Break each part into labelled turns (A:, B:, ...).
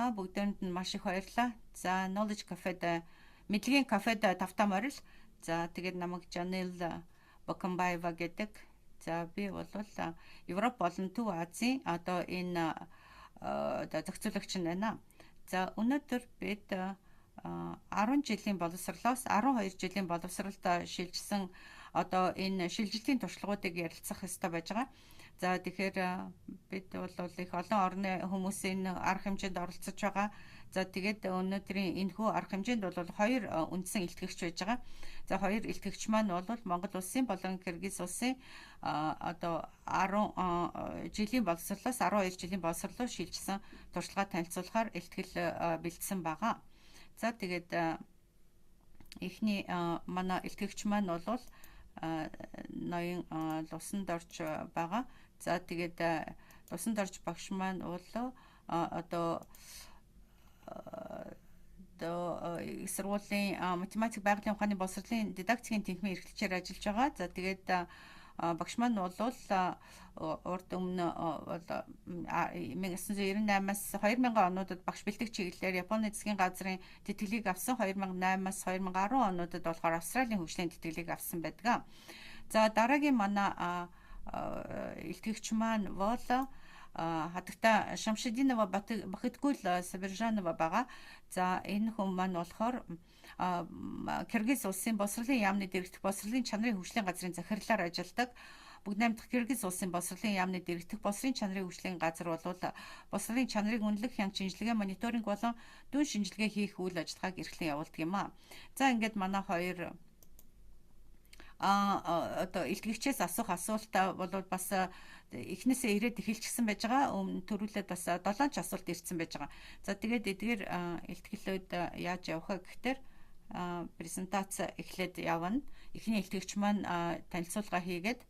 A: За, бүгдээрэнд нь маш их баярлалаа. За, Knowledge Cafe-д, мэдлэгийн кафед тавтаа морил. За, тэгээд намайг Жанил Бокомбаева гэдэг. За, би бол Европ болон Төв Азийн одоо энэ одоо зохицуулагч нь байна. За, өнөөдөр бид 10 жилийн боловсролоос 12 жилийн боловсролд шилжсэн одоо энэ шилжилтийн туршлагуудыг ярилцах ёстой байж байгаа. За, тэгэхээр бид бол их олон орны хүмүүсийн арга хэмжээнд оролцож байгаа. За, тэгээд өнөөдрийн энэхүү арга хэмжээнд бол хоёр үндсэн илтгэгч байж байгаа. За, хоёр илтгэгч маань бол Монгол улсын болон Киргиз улсын одоо 10 жилийн боловсролоос 12 жилийн боловсрол руу шилжсэн туршлага танилцуулахаар илтгэл бэлдсэн байгаа. За, тэгээд эхний манай илтгэгч маань бол ноён Лусан дорж байгаа. За, тэгээд Лусан дорж багш маань бол одоо их сургуулийн математик, байгалийн ухааны боловсролын дидактикийн тэнхимийн эрхлэгчээр ажиллаж байгаа. За, тэгээд багш маань бол урд өмнө бол 1998-аас 2000 онуудад багш бэлтгэх чиглэлээр Японы засгийн газрын тэтгэлгийг авсан, 2008-аас 2010 онуудад болохоор Австралийн хөгжлийн тэтгэлгийг авсан байдаг. За, дараагийн манай илтгэгч маань бол хадагта Шамшидинова Бахыткул Сабиржанова байгаа. За, энэ хүн маань болохоор Киргиз улсын боловсролын яамны дэргэдэх боловсролын чанарын хөгжлийн газрын захирлаар ажилладаг. Бүгд наймдах Киргиз улсын боловсролын яамны дэргэдэх боловсролын чанарын хөгжлийн газар бол боловсролын чанарыг үнэлэх, хяналт шинжилгээ, мониторинг болон дүн шинжилгээ хийх үйл ажиллагааг эрхлэн явуулдаг юм а. За, ингээд манай хоёр одоо илтгэгчээс асуух асуултаа бол бас эхнээсээ ирээд эхэлчихсэн байж байгаа. Өмнө төрүүлээд бас 7 ч асуулт ирсэн байж байгаа. За, тэгээд эдгээр илтгэлүүд яаж явах вэ гэхээр презентац эхлээд явна. Эхний илтгэгч маань танилцуулга хийгээд,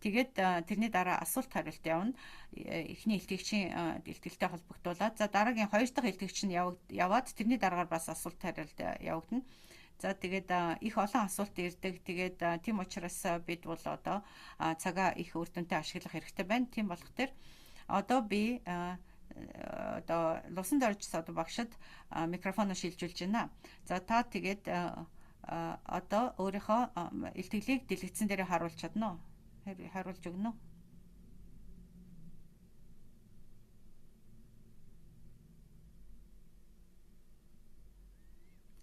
A: тэгээд тэрний дараа асуулт хариулт явна. Эхний илтгэгчийн илтгэлтэй холбогдуулаад, за, дараагийн хоёр дахь илтгэгч нь яваад, тэрний дараагаар бас асуулт хариулт явагдана. За, тэгээд их олон асуулт ирдэг. Тэгээд тийм учраас бид бол одоо цагаа их үр дүнтэй ашиглах хэрэгтэй байна. Тийм болох тэр одоо би одоо Лусан дорж одоо багшид микрофоноо шилжүүлж байна. За, та тэгээд одоо өөрийнхөө илтгэлийг дэлгэцэн дээр харуулж чадна уу? Харуулж өгнө үү?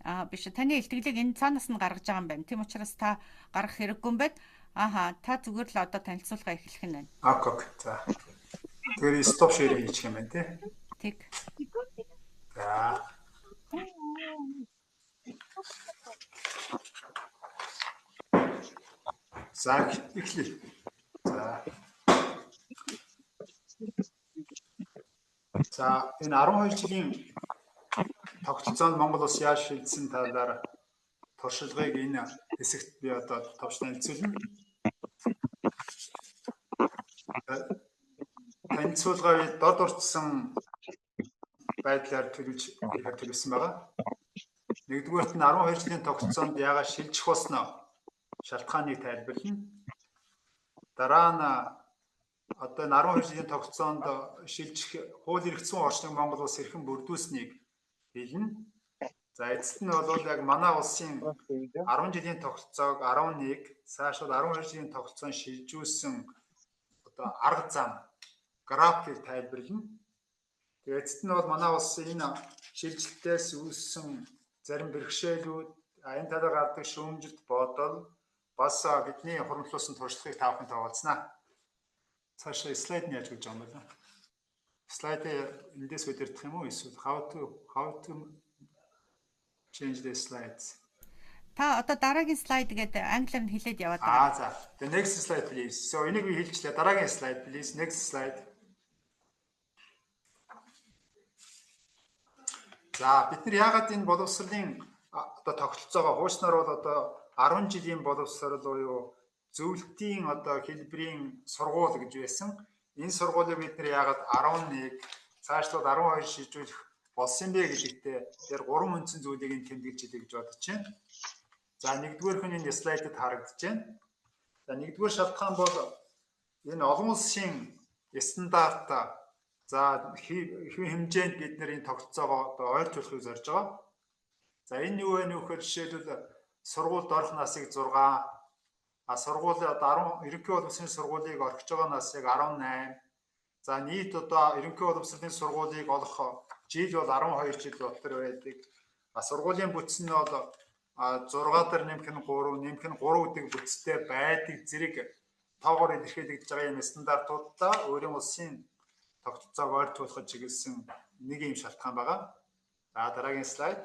A: А, биш, таны илтгэлийг энэ цаанаас нь гаргаж байгаа юм байна. Тийм учраас та гаргах хэрэггүй юм байна. Аха, та зүгээр л одоо танилцуулга эхлэх нь байна.
B: Okay. За. Тэгэхээр stop share хийчих юм байна, тий?
A: Тэг.
B: За. За, эхлэе. За. За, энэ 12 жилийн тогтолцоонд Монгол улс яаж шилжсэн талаар туршлагыг энэ хэсэгт би одоо товч танилцуулна. Танилцуулгаа би дор дурдсан байдлаар төлөвлөж ихээр төлөвлөсөн байгаа. Нэгдүгээрт нь 12 жилийн тогтолцоонд яагаад шилжих болсноо шалтгааныг тайлбарлана. Дараа нь одоо 12 жилийн тогтолцоонд шилжих хууль эрх зүйн орчныг Монгол улс хэрхэн бүрдүүлсэнийг хэлнэ. За, эцэст нь бол яг манай улсын 10 жилийн тогтолцоог 11, цаашид 12 жилийн тогтолцоонд шилжүүлсэн одоо арга зам, графикийг тайлбарлана. Тэгээ эцэст нь бол манай улсын энэ шилжилтээс үүссэн зарим бэрхшээлүүд, энэ талаар гардаг шүүмжилт, бодол, бас бидний хуримтлуулсан туршлагыг та бүхэнд хуваалцсанаа. Цаашаа слайд нь яаж гэж байгаа юм бэ? Слайд эндээс удирдах юм уу эсвэл how to change the slides?
A: Та одоо дараагийн слайд гэдэг англиар нь хэлээд яваад байгаа.
B: Аа, за. The next slide, please. So энийг би хэлчихлээ. Дараагийн слайд, please. Next slide. За, бид нар яагаад энэ боловсролын одоо тогтолцоогоо, хуучнаар бол одоо 10 жилийн боловсрол буюу зөвлөлтийн одоо хэлбэрийн сургууль гэж байсан. Энэ сургуулийг бид нар яагаад 11, цаашлаад 12 шилжүүлэх болсон бэ гэдэгтээ тэр гурван үндсэн зүйлийг нь тэмдэглэж хэлье гэж бодож байна. За, нэгдүгээрх нь энэ слайдад харагдаж байна. За, нэгдүгээр шалтгаан бол энэ олон улсын стандарт За, хэвийн хэмжээнд бид нар энэ тогтолцоогоо одоо ойртуулахыг зорж байгаа. За, энэ юу вэ гэхээр жишээлбэл сургуульд орох насыг 6, а сургуулийн одоо 10 ерөнхий боловсролын сургуулийг орхиж байгаа насыг 18. За, нийт одоо ерөнхий боловсролын сургуулийг олох жил бол 12 жил дотор байдаг. А сургуулийн бүтц нь бол 6 дээр нэмэх нь 3, нэмэх нь 3 гэдэг бүтцтэй байдаг зэрэг тоогоор илэрхийлэгдэж байгаа юм стандартуудаа өөрийн улсын тогтолцоог ойртуулахад чиглэсэн нэг юм шалтгаан байгаа. За, дараагийн слайд.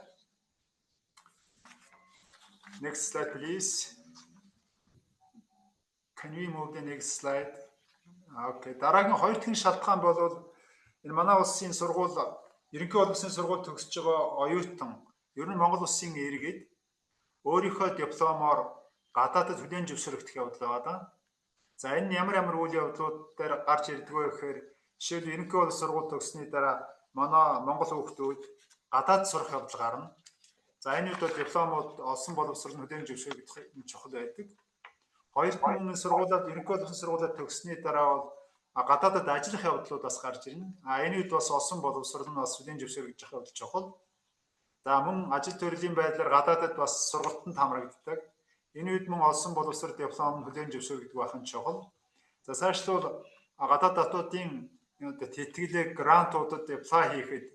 B: Next slide, please. Can we move the next slide? Okay. Дараагийн хоёр дахь шалтгаан бол энэ манай улсын сургууль, ерөнхий боловсролын сургууль төгсөж байгаа оюутан, ер нь Монгол улсын иргэд өөрийнхөө дипломоор гадаадад хүлээн зөвшөөрөгдөх явдал байгаа даа. За, энэ ямар ямар үйл явдлууд дээр гарч ирдэг вэ гэхээр жишээлбэл, ерөнхий боловсрол сургууль төгссөний дараа манай монгол хүүхдүүд гадаад сурах явдал гарна. За, энэ үед бол дипломууд олсон боловсрол нь хүлээн зөвшөөрөгдөх нь чухал байдаг. Хоёр дахь нь сургуулиуд, ерөнхий боловсрол сургуулиуд төгссөний дараа бол гадаадад ажиллах явдлууд бас гарч ирнэ. А энэ үед бас олсон боловсрол нь бас хүлээн зөвшөөрөгдөх явдал чухал. За, мөн ажил төрлийн байдлаар гадаадад бас сургалтанд хамрагддаг. Энэ үед мөн олсон боловсрол диплом хүлээн зөвшөөрөгдөх байх нь чухал. За, цаашлуул гадаад дотоодын тэтгэлэг грантуудад apply хийхэд,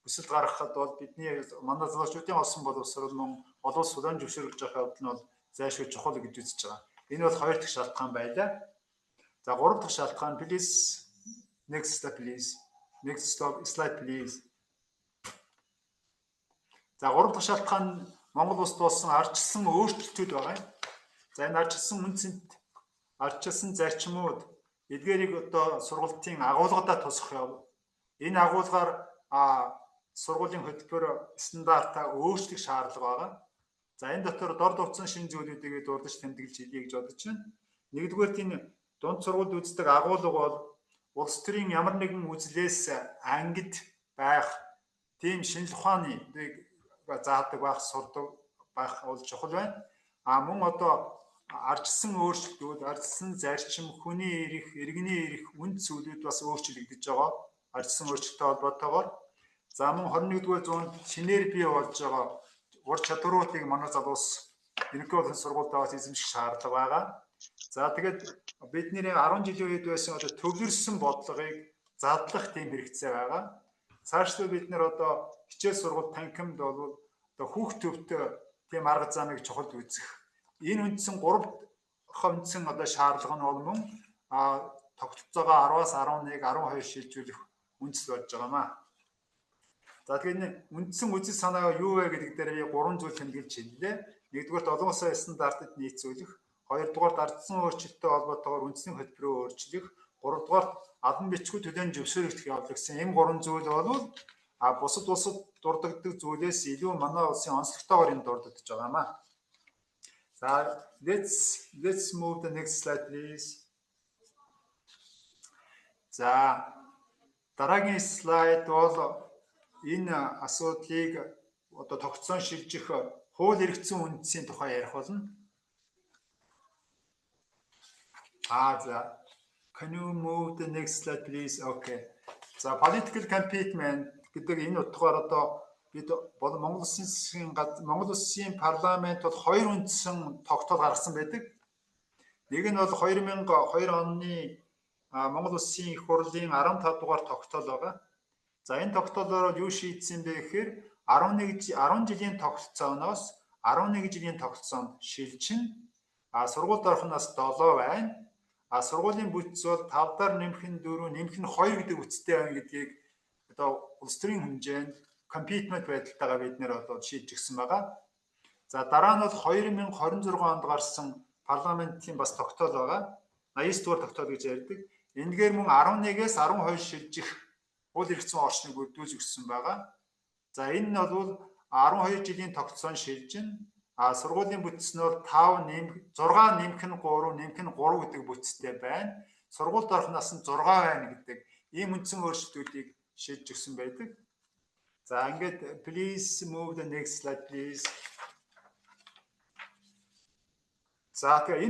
B: хүсэлт гаргахад бол бидний, манай залуучуудын олсон боловсрол мөн олон улс хүлээн зөвшөөрөгдөж явах явдал нь бол зайлшгүй чухал гэж үзэж байгаа. Энэ бол хоёр дахь шалтгаан байлаа. За, гурав дахь шалтгаан, please, next step, please. Next slide, please. За, гурав дахь шалтгаан Монгол улсад болсон ардчилсан өөрчлөлтүүд байгаа юм. За, энэ ардчилсан үнэ цэнэт, ардчилсан зарчмууд, эдгээрийг одоо сургалтын агуулгадаа тусах яв. Энэ агуулгаар сургуулийн хөтөлбөр стандартаа өөрчлөх шаардлага байгаа. За, энэ дотор дор дурдсан шинэ зүйлүүдийг дурдаж тэмдэглэж хэлье гэж бодож байна. Нэгдүгээр, энэ дунд сургуульд үздэг агуулга бол улс төрийн ямар нэгэн үзлээс ангид байх тийм шинжлэх ухааны заадаг байх, сурдаг байх бол чухал байна. А мөн одоо ардчилсан өөрчлөлтүүд, ардчилсан зарчим, хүний эрх, иргэний эрх, үнэ зүйлүүд бас өөрчлөгдөж байгаа. Ардчилсан өөрчлөлттэй холбоотойгоор, за, мөн 21-р зуунд шинээр бий болж байгаа ур чадваруудыг манай залуус ерөнхий болон сургуульд бас эзэмших шаардлага байгаа. За, тэгээд бидний 10 жилийн үед байсан одоо төвлөрсөн бодлогыг задлах тийм хэрэгцээ байгаа. Цаашлбал бид нар одоо хичээл сургууль танхимд бол одоо хүүхд төвтэй тийм арга замыг чухал үзэх. Энэ үндсэн гурав үндсэн одоо шаардлага нь бол мөн тогтолцоогоо 10-аас 11, 12 шилжүүлэх үндэс болж байгаа юм аа. За, тэгэхээр энэ үндсэн үзэл санаа юу вэ гэдэг дээр би гурван зүйл тэмдэглэж хэллээ. Нэгдүгээрт, олон улсын стандартад нийцүүлэх, хоёрдугаарт, ардчилсан өөрчлөлттэй холбоотойгоор үндэсний хөтөлбөрөө өөрчлөх, гуравдугаарт, албан бичгүүд хүлээн зөвшөөрөгдөх явдал гэсэн энэ гурван зүйл бол бусад улсад дурддагддаг зүйлээс илүү манай улсын онцлогтойгоор энэ дурддаж байгаа юм аа. За, let's move the next slide, please. За, дараагийн слайд бол энэ асуудлыг одоо тогтолцоон шилжих хууль эрх зүйн үндсийн тухай ярих болно. А за, can you move the next slide, please? Okay. За, political commitment гэдэг энэ утгаар одоо бид бол Монгол улсын парламент бол хоёр үндсэн тогтоол гаргасан байдаг. Нэг нь бол 2002 оны Монгол улсын их хурлын 15 дугаар тогтоол байгаа. За, энэ тогтоолоор юу шийдсэн бэ гэхээр 11 10 жилийн тогтолцооноос 11 жилийн тогтолцоонд шилжин, а сургуульд орох нас 7 байна. А сургуулийн бүтц бол 5 дээр нэмэх нь 4, нэмэх нь 2 гэдэг бүтцтэй байна гэдгийг одоо улс төрийн хэмжээнд commitment байдалтайгаа бид нар одоо шийдэж өгсөн байгаа. За, дараа нь бол 2026 онд гарсан парламентын бас тогтоол байгаа. 89 дугаар тогтоол гэж ярьдаг. Энэгээр мөн 11-ээс 12 шилжих хууль эрх зүйн орчныг бүрдүүлж өгсөн байгаа. За, энэ нь бол 12 жилийн тогтолцоон шилжин, а сургуулийн бүтц нь бол 5 нэмэх 6 нэмэх нь 3, нэмэх нь 3 гэдэг бүтцтэй байна. Сургуульд орох нас нь 6 байна гэдэг ийм үндсэн өөрчлөлтүүдийг шийдэж өгсөн байдаг. За, ингээд please move the next slide, please. За, тэгээ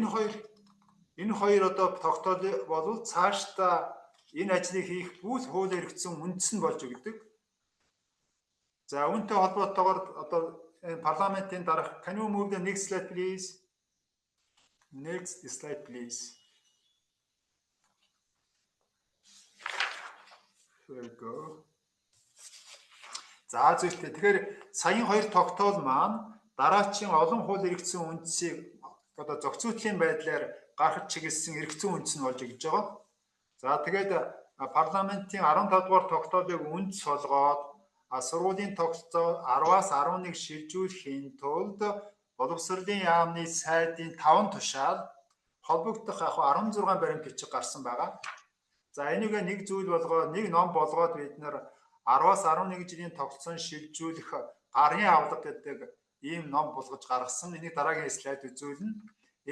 B: энэ хоёр одоо тогтоол бол цаашдаа Энэ ажлыг хийх бүл хууль эрхцэн үндэс нь болж өгдөг. За үүнтэй холбоотойгоор одоо парламентын дарах can you move the next slide please? Next slide please. Here we go. За зүйтэй. Тэгэхээр саяын хоёр тогтоол маань дараачийн олон хууль эрхцэн үндсийг одоо зохицуултын байдлаар гаргах чиглэсэн эрхцэн үндэс нь болж өгж байгаа. За тэгээд парламентын 15 дугаар тогтоолыг үндэс болгоод сургуулийн тогтолцоо 10-аас 11 шилжүүлэхийн тулд боловсролын яамны сайдын 5 тушаал холбогдох яг 16 баримт бичиг гарсан байгаа. За энийг нэг зүйл болгоод нэг ном болгоод бид нэр 10-аас 11 жилийн тогтолцоон шилжүүлэх гарын авлага гэдэг ийм ном болгож гаргасан. Энийг дараагийн слайд үзүүлнэ.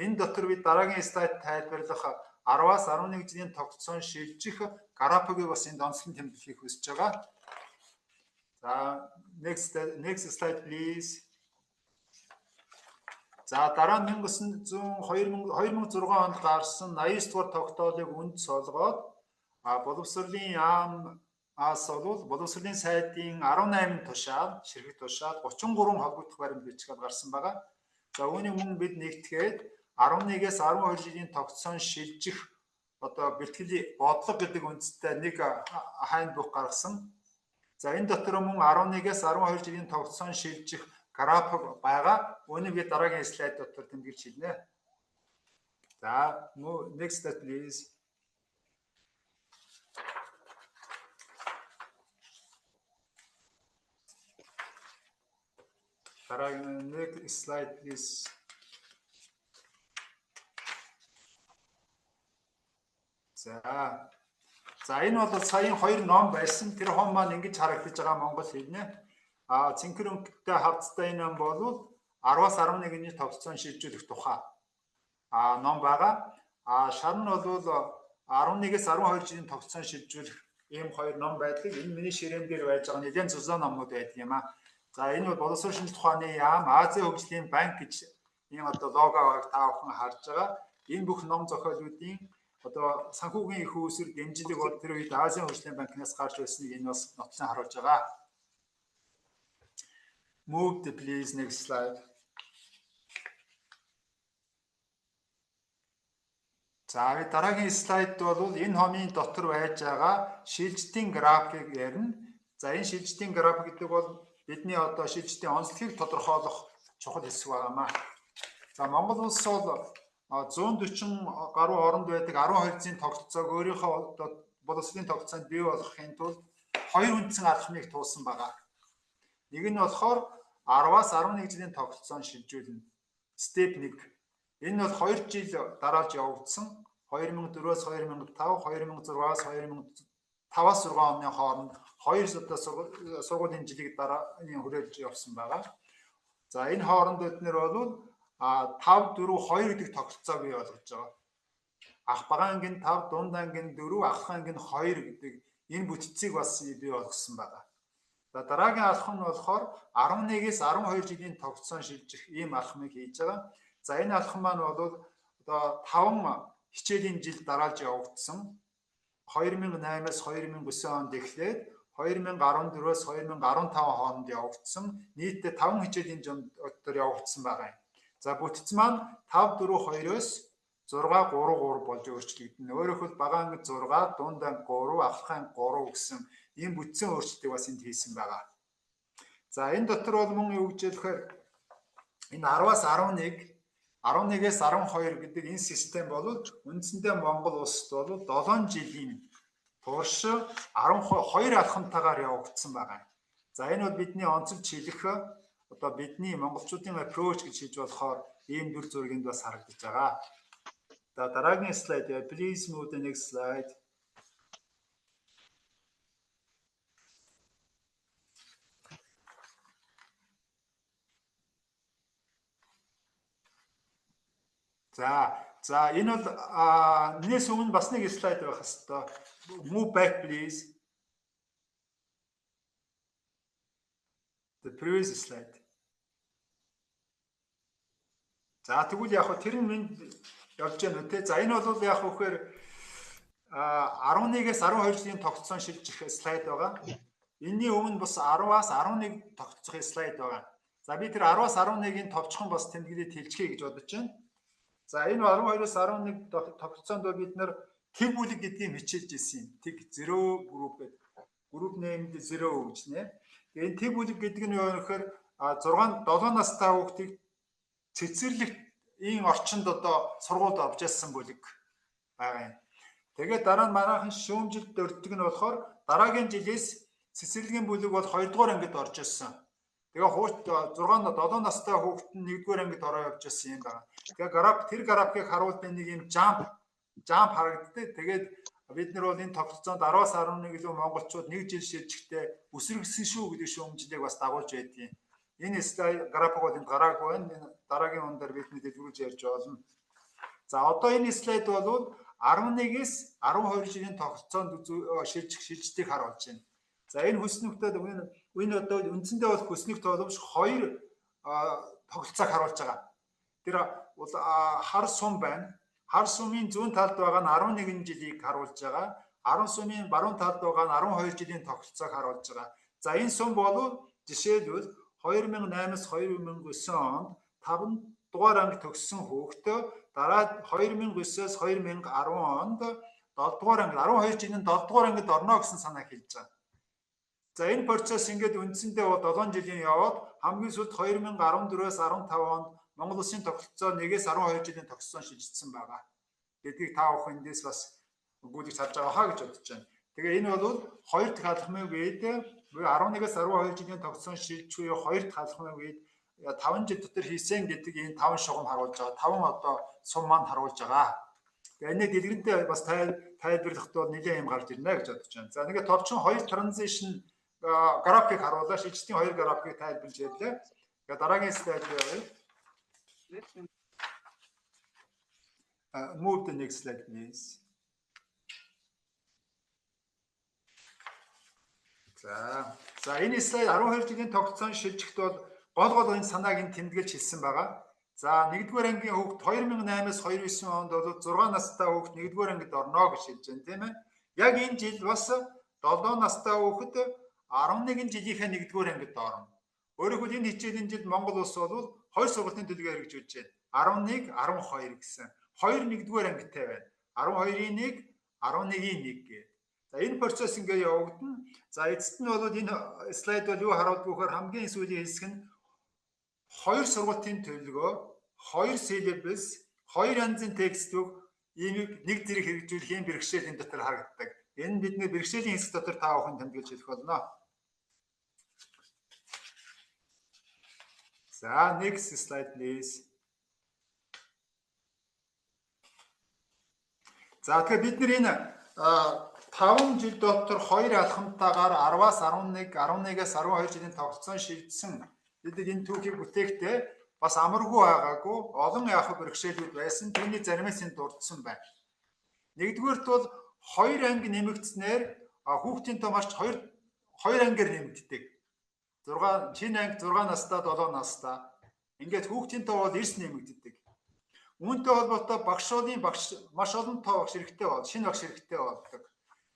B: Энэ дотор бид дараагийн слайд тайлбарлах 10-аас 11 жилийн тогтолцоон шилжих графикийг бас энд онцлон тэмдэглэхийг хүсэж байгаа. За next slide please. За дараа нь 1900 2006 онд гарсан 89 дугаар тогтоолыг үндэс олгоод боловсролын яамаас бол боловсролын сайдын 18 тушаал, ширхэг тушаал 33 холбогдох баримт бичгээд гарсан байгаа. За үүнийг мөн бид нэгтгэхэд 11-ээс 12 жилийн тогтсон шилжих одоо бэлтгэлийн бодлого гэдэг үндстэй нэг хандбук гаргасан. За энэ дотор мөн 11-ээс 12 жилийн тогтсон шилжих график байгаа. Үүнийг би дараагийн слайд дотор тэмдэглэж хэлнэ. За next slide please. Дараагийн next slide please. За. За энэ бол саяын хоёр ном байсан. Тэр хон маань ингэж харагдаж байгаа монгол хэлнэ. А цэнхэр өнгөтэй хавцтай энэ ном бол 10-аас 11-ний тогтолцоон шилжүүлэх тухай ном байгаа. А шар нь бол 11-ээс 12 жилийн тогтолцоон шилжүүлэх ийм хоёр ном байдаг. Энэ миний ширээн дээр байж байгаа нэлээд зузаан номнууд байдаг юм а. За энэ бол боловсрол шинжилгээ ухааны яам, Азийн хөгжлийн банк гэж ийм одоо логог та бүхэн харж байгаа. Энэ бүх ном зохиолуудын одоо санхүүгийн их үүсвэр дэмжлэг бол тэр үед Азийн хөгжлийн банкнаас гарч байсныг энэ бас нотлон харуулж байгаа. Move the please next slide. За дараагийн слайд бол энэ хомын дотор байж байгаа шилжилтийн график ярина. За энэ шилжилтийн график гэдэг бол бидний одоо шилжилтийн онцлогийг тодорхойлох чухал хэсэг байгаамаа. За Монгол улс бол 140 гаруй оронд байдаг 12 зүйн тогтолцоог өөрийнхөө одоо боловсролын тогтолцоонд бий болгохын тулд хоёр үндсэн алхмыг туулсан байгаа. Нэг нь болохоор 10-аас 11 жилийн тогтолцоон шилжүүлнэ. Step 1. Энэ бол 2 жил дараалж явагдсан. 2004-өөс 2005, 2006-аас 2005-аас 6 оны хооронд хоёр одоо сургуулийн жилийг дараагийн хүрээлж явсан байгаа. За энэ хооронд бид нэр бол 5 4 2 гэдэг тогтолцоог бий болгож байгаа. Ах багаан анги нь 5, дунд анги нь 4, ахлах анги нь 2 гэдэг энэ бүтцийг бас бий болгосон байгаа. За дараагийн алхам нь болохоор 11-ээс 12 жилийн тогтолцоон шилжих ийм алхмыг хийж байгаа. За энэ алхам маань бол одоо 5 хичээлийн жил дараалж явагдсан. 2008-аас 2009 онд эхлээд 2014-өөс 2015 хооронд явагдсан. Нийтдээ 5 хичээлийн жил дотор явагдсан байгаа юм. За бүтц маань 5 4 2-оос 6 3 3 болж өөрчлөгдөнө. Өөрөөр хэлбэл багаан анги 6, дунд анги 3, ахлах анги 3 гэсэн ийм бүтцийн өөрчлөлтийг бас энд хийсэн байгаа. За энэ дотор бол мөн юу гэж хэлэхээр энэ 10-аас 11, 11-ээс 12 гэдэг энэ систем бол үндсэндээ Монгол улсад бол 7 жилийн турш 12 алхамтайгаар явагдсан байгаа. За энэ бол бидний онцолж хэлэх одоо бидний монголчуудын approach гэж хэлж болохоор ийм дүр зургийг бас харагдаж байгаа. За дараагийн слайд please move the next slide. За энэ бол энэс өмнө бас нэг слайд байх хэвээр. Move back please. The previous slide. За тэгвэл яг хөө тэр нь минь явж гэнэ үү те. За энэ бол яг хөө 11-ээс 12 жилийн тогтцоон шилжих слайд байгаа. Энэний өмнө бас 10-аас 11 тогтцох слайд байгаа. За би тэр 10-аас 11-ийн товчхон бас тэмдэглээд хэлчихье гэж бодож байна. За энэ 12-оос 11 тогтцоонд бид нар тэг бүлэг гэдгийг хичээлж ирсэн юм. Тэг 0 group гэдэг. Group named 0 гэж нэ. Тэгээ энэ тэг бүлэг гэдэг нь юу гэхээр 6 7 настай хүүхдийг цэцэрлэгт ийм орчинд одоо сургуульд авч яссан бүлэг байгаа юм. Тэгээд дараа нь манайхан шүүмжилт дөрдөг нь болохоор дараагийн жилээс цэцэрлэгийн бүлэг бол 2 дугаар ангид орж ирсэн. Тэгээ хууч 6 7 настай хүүхэд нь 1 дугаар ангид ороо явж ирсэн юм байна. Тэгээ граф тэр графикийг харуул нэг юм jump харагддаг. Тэгээд бид нар бол энэ тогтолцоонд 10-аас 11 илүү монголчууд нэг жил шилжихдээ өсөргсөн шүү гэдэг шүүмжлийг бас дагуулж байдгийн. Энэ слайд график бол энд гараагүй байна. Энэ дараагийн он дээр бидний дэлгэрүүлж ярьж болно. За одоо энэ слайд бол 11-ээс 12 жилийн тогтолцоонд шилжих шилжилтийг харуулж байна. За энэ хөснөгдөд энэ одоо үндсэндээ бол хөснөгт боловч хоёр тогтолцоог харуулж байгаа. Тэр хар сум байна. Хар сумын зүүн талд байгаа нь 11 жилийг харуулж байгаа. 10 сумын баруун талд байгаа нь 12 жилийн тогтолцоог харуулж байгаа. За энэ сум бол жишээлбэл 2008-аас 2009 онд 5 дугаар анги төгссөн хүүхдээ дараа 2009-өөс 2010 онд 7 дугаар анги 12 жилийн 7 дугаар ангид орно гэсэн санаа хэлж байгаа. За энэ процесс ингээд үндсэндээ бол 7 жилийн яваад хамгийн сүүлд 2014-өөс 15 онд Монгол улсын тогтолцоо 1-ээс 12 жилийн тогтолцоо шилжчихсэн байгаа гэдгийг та бүхэн эндээс бас өгүүлж харж байгаа хаа гэж бодож байна. Тэгээ энэ бол хоёр дахь алхмын үед буюу 11-ээс 12 жилийн тогтсон шилжих үе хоёр дахь алхмын үед 5 жил дотор хийсэн гэдэг энэ 5 шугам харуулж байгаа. 5 одоо сум маань харуулж байгаа. Тэгээ энийг дэлгэрэнтэй бас тайлбарлахад бол нэлээд юм гарч ирнэ гэж бодож байна. За нэгэ товчхон хоёр transition график харууллаа. Шилжилтийн хоёр графикийг тайлбарлаж ярьлаа. Тэгээ дараагийн слайд руу явъя. Move the next slide please. За энэ слайд 12 жилийн тогтолцоон шилжихэд бол гол энэ санааг нь тэмдэглэж хэлсэн байгаа. За 1-р ангийн хүүхд 2008-аас 2009 онд бол 6 настай хүүхд 1-р ангид орно гэж хэлж байна, тийм ээ. Яг энэ жил бас 7 настай хүүхэд 11 жилийнхээ 1-р ангид орно. Өөрөөр хэлбэл энэ хичээлийн жилд Монгол улс бол хоёр сургуулийн төлөвөөр хэрэгжүүлж байна. 11, 12 гэсэн. 2 1-р ангитай байна. 12-ийн 1, 11-ийн 1 гэх. За энэ процесс ингээ явагдана. За эцэст нь бол энэ слайд бол юу харуулдаг вэ гэхээр хамгийн сүүлийн хэсэг нь хоёр сургуулийн төлөвлөгөө, хоёр syllabus, хоёр янзын текстбүк иймийг нэг зэрэг хэрэгжүүлэх юм бэрхшээлийн дотор харагддаг. Энэ бидний бэрхшээлийн хэсэг дотор та бүхэн тэмдэглэж хэлэх болно. За next slide please. За тэгэхээр бид нар энэ 5 жил дотор хоёр алхамтайгаар 10-аас 11, 11-ээс 12 жилийн тогтолцоон шилжсэн гэдэг энэ түүхийг бүтээхдээ бас амаргүй байгаагүй олон яах бэрхшээлүүд байсан. Түүний заримаас нь дурдсан байна. Нэгдүгээрт бол хоёр анги нэмэгдснээр хүүхдийн тоо маш хоёр ангиар нэмэгддэг. 6 шинэ анги 6 настай 7 настай. Ингээд хүүхдийн тоо бол эрс нэмэгддэг. Үүнтэй холбоотой багш маш олон тоо багш хэрэгтэй бол шинэ багш хэрэгтэй болдог.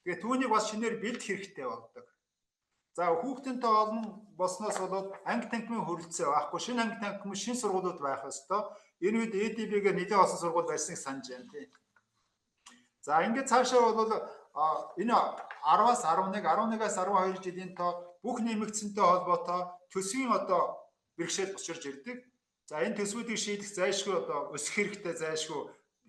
B: Тэгээ түүнийг бас шинээр бэлдэх хэрэгтэй болдог. За хүүхдийн тоо олон болсноос болоод анги танхимын хөрөлцөө байхгүй, шинэ анги танхим, шинэ сургуулиуд байх ёстой. Энэ үед EDB-гээр нэлээд олон сургууль барьсныг санаж байна тийм. За ингээд цаашаа бол энэ 10-аас 11, 11-аас 12 жилийн тоо бүх нэмэгдсэнтэй холбоотой төсвийн одоо бэрхшээл учирч ирдэг. За энэ төсвүүдийг шийдэх зайлшгүй одоо өсөх хэрэгтэй зайлшгүй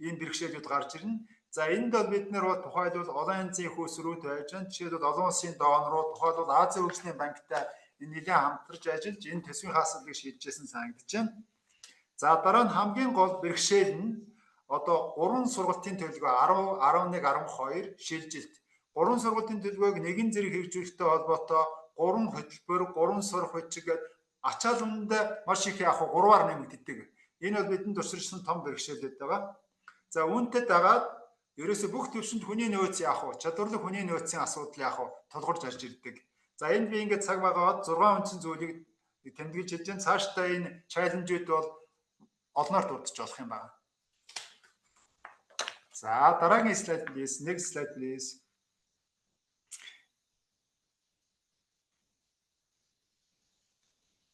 B: ийм бэрхшээлүүд гарч ирнэ. За энд бол бид нар бол тухайлбал олон янзын хөөсрүүд байж байна. Жишээлбэл олон улсын донорууд, тухайлбал Азийн хөгжлийн банктай энэ нэлээд хамтарч ажиллаж энэ төсвийн асуудлыг шийдэж санагдаж байна. За дараа нь хамгийн гол бэрхшээл нь одоо 3 сургалтын төлөвлөгөө 10, 11, 12 шилжилт. 3 сургалтын төлөвлөгөөг нэгэн зэрэг хэрэгжүүлэхтэй холбоотой 3 хөтөлбөр, 3 сурах хүчиг гэдэг ачаал үнэндээ маш их яг 3-аар нэмэгддэг. Энэ бол бидэнд тусарсан том бэрхшээлүүд байгаа. За үүнтэй дагаад ерөөсө бүх төвшөнд хүний нөөц яах вэ? Чадварлаг хүний нөөцийн асуудал яах вэ? Тулгарч орж ирдэг. За энд би ингээд цаг багаад 6 үндсэн зүйлийг тэмдэглэж хэлж байна. Цаашдаа энэ чаленжүүд бол олноор дурдж болох юм байна. За, дараагийн слайд please. Next slide please.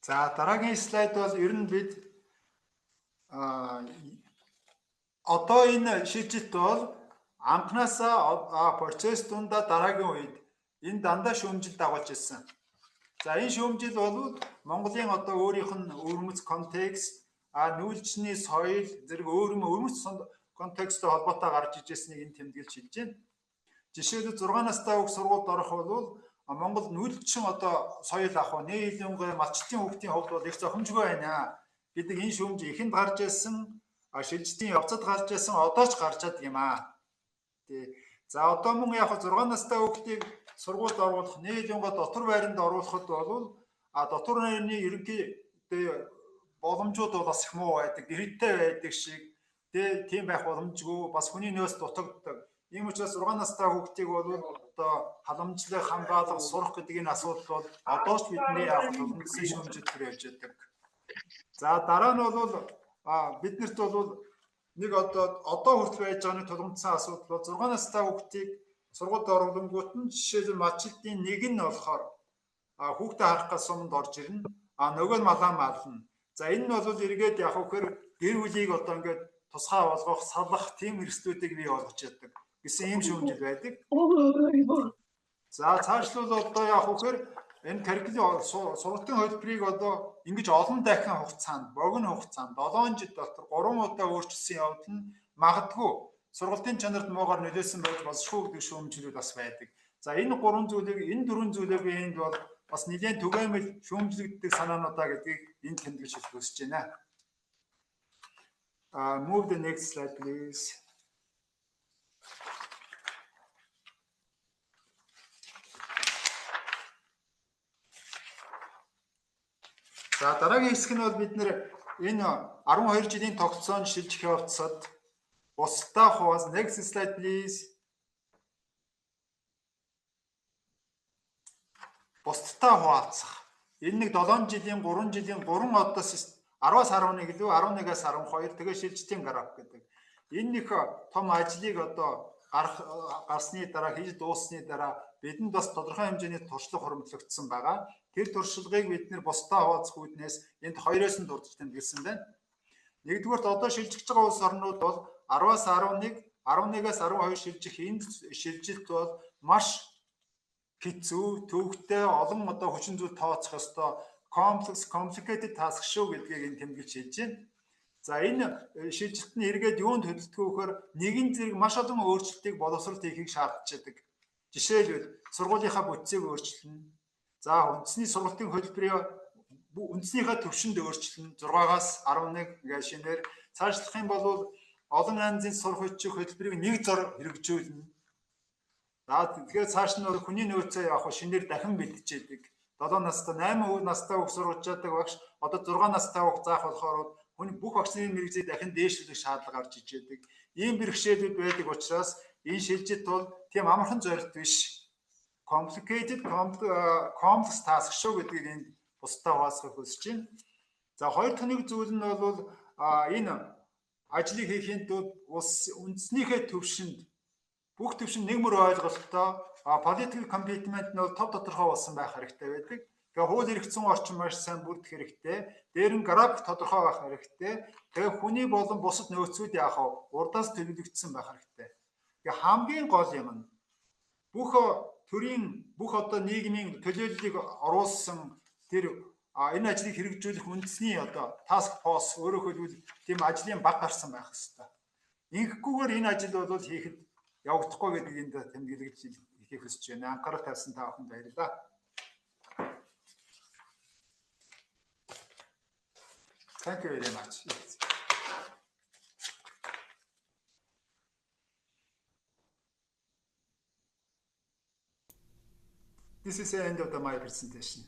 B: За, дараагийн слайд бол ер нь бид одоо энэ шилжилт бол анхнаасаа процесс дундаа дараагийн үед энэ дандаа шүүмжил дагуулж ирсэн. За, энэ шүүмжил бол Монголын одоо өөрийнх нь өвөрмөц контекст, нүүлжний соёл зэрэг өвөрмөц контексттэй холбоотой гарч ижсэнийг энэ тэмдэглэж хэлж байна. Жишээлбэл, 6 настай хүүхд сургуульд орох бол Монгол нүүлжин одоо соёл ах уу, нийлэнгүй малчлалын хүүхдийн хувьд бол их зохимжгүй байна гэдэг энэ шүүмж ихэнд гарч ирсэн, шилжилтийн явцад гарч ирсэн, одоо ч гарч чаддаг юм аа. Тий. За, одоо мөн яг 6 настай хүүхдийг сургуульд оруулах, нийлэнгүй дотор байранд оруулахад бол дотор байрны ерөнхий боломжууд бол бас их муу байдаг, гэрэлтэй байдаг шиг тийм байх боломжгүй, бас хүний нөөц дутагддаг. Ийм учраас 6 настай хүүхдийг бол одоо халамжлах, хамгаалах, сурах гэдэг энэ асуудал бол одоо ч бидний яг тулгамдсан шүүмжил төр явж байдаг. За, дараа нь бол биднэрт бол нэг одоо хүртэл байж байгаа нэг тулгамдсан асуудал бол 6 настай хүүхдийг сургуульд оруулангуут нь жишээлбэл малчлалын нэг нь болохоор хүүхдээ харах гал суманд орж ирнэ. Нөгөө нь малаа мална. За, энэ нь бол эргээд яг вэхээр гэр бүлийг одоо ингээд тусгай болгох, салах тийм эрсдлүүдийг бий болгож яддаг гэсэн ийм шүүмжил байдаг. За, цаашлуул одоо яг вэхээр энэ карикулын сургалтын хөтөлбөрийг одоо ингэж олон дахин хугацаанд, богино хугацаанд 7 жил дотор 3 удаа өөрчилсөн явдал нь магадгүй сургалтын чанарт муугар нөлөөлсөн байж болшгүй гэдэг шүүмжлүүд бас байдаг. За, энэ гурван зүйлийг, энэ дөрвөн зүйлийг би энд бол бас нэлээд түгээмэл шүүмжлэгддэг санаануудаа гэдгийг энд тэмдэглэж хэлэх хүсэж байна. Move the next slide please. За, дараагийн хэсэг нь бол бид нэр энэ 12 жилийн тогтолцоонд шилжих явцад бусдаа хувааз. Next slide please. Бусдаа хуваалцах. Энэ нэг 7 жилийн, 3 жилийн 3 одоо 10-аас 11 илүү, 11-аас 12, тэгээ шилжилтийн граф гэдэг. Энэ нэг том ажлыг одоо гарах гарсны дараа, хийж дууссаны дараа бидэнд бас тодорхой хэмжээний туршлага хуримтлагдсан байгаа. Тэр туршлагыг бид нэр бусдаа хуваалцах үүднээс энд хоёроос нь дурдж тэмдэглэсэн байна. Нэгдүгээрт, одоо шилжиж байгаа улс орнууд бол 10-аас 11, 11-аас 12 шилжих энэ шилжилт бол маш хэцүү, төвөгтэй, олон одоо хүчин зүйл тооцох ёстой complex, complicated task шүү гэдгийг энэ тэмдэглэж хэлж байна. За, энэ шилжилт нь эргээд юунд хөдөлдөг вэ гэхээр нэгэн зэрэг маш олон өөрчлөлтийг боловсролт хийхийг шаардж байдаг. Жишээлбэл, сургуулийнхаа бүтцийг өөрчилнө. За, үндэсний сургалтын хөтөлбөрийн үндснийхээ төвшөнд өөрчилнө. 6-аас 11 гэж шинээр цаашлах юм бол олон янзын сурах хүчийг хөтөлбөрийг нэг зор хэрэгжүүлнэ. За, тэгэхээр цааш нь бол хүний нөөцөө яг шинээр дахин бэлтжиж яадаг. 7 настай, 8 настай хүүхд сургаж яадаг багш одоо 6 настай хүүхд заах болохоор хүн бүх багшны мэргэжлийг дахин дээшлүүлэх шаардлага гарч иж яадаг. Ийм бэрхшээлүүд байдаг учраас энэ шилжилт бол тийм амархан зорилт биш. Complicated, complex task шүү гэдгийг энд бусдаа хуваалцахыг хүсэж байна. За, хоёр дахь нэг зүйл нь бол энэ ажлыг хийхийн тулд улс үндснийхээ төвшөнд бүх төвшин нэг мөр ойлголттой, political commitment нь бол тов тодорхой болсон байх хэрэгтэй байдаг. Тэгээ хууль эрх зүйн орчин маш сайн бүрдэх хэрэгтэй. Дээр нь график тодорхой байх хэрэгтэй. Тэгээ хүний болон бусад нөөцүүд яах вэ? Урдаас төлөвлөгдсөн байх хэрэгтэй. Тэгээ хамгийн гол юм нь бүх төрийн, бүх одоо нийгмийн төлөөллийг оруулсан тэр энэ ажлыг хэрэгжүүлэх үндэсний одоо task force, өөрөөр хэлбэл тийм ажлын баг гарсан байх хэрэгтэй. Ингэхгүйгээр энэ ажил бол хийхэд явагдахгүй гэдгийг энд тэмдэглэж хэлэхийг хүсэж байна. Анхаарал тавьсан та бүхэнд баярлалаа. Thank you very much. This is the end of my presentation.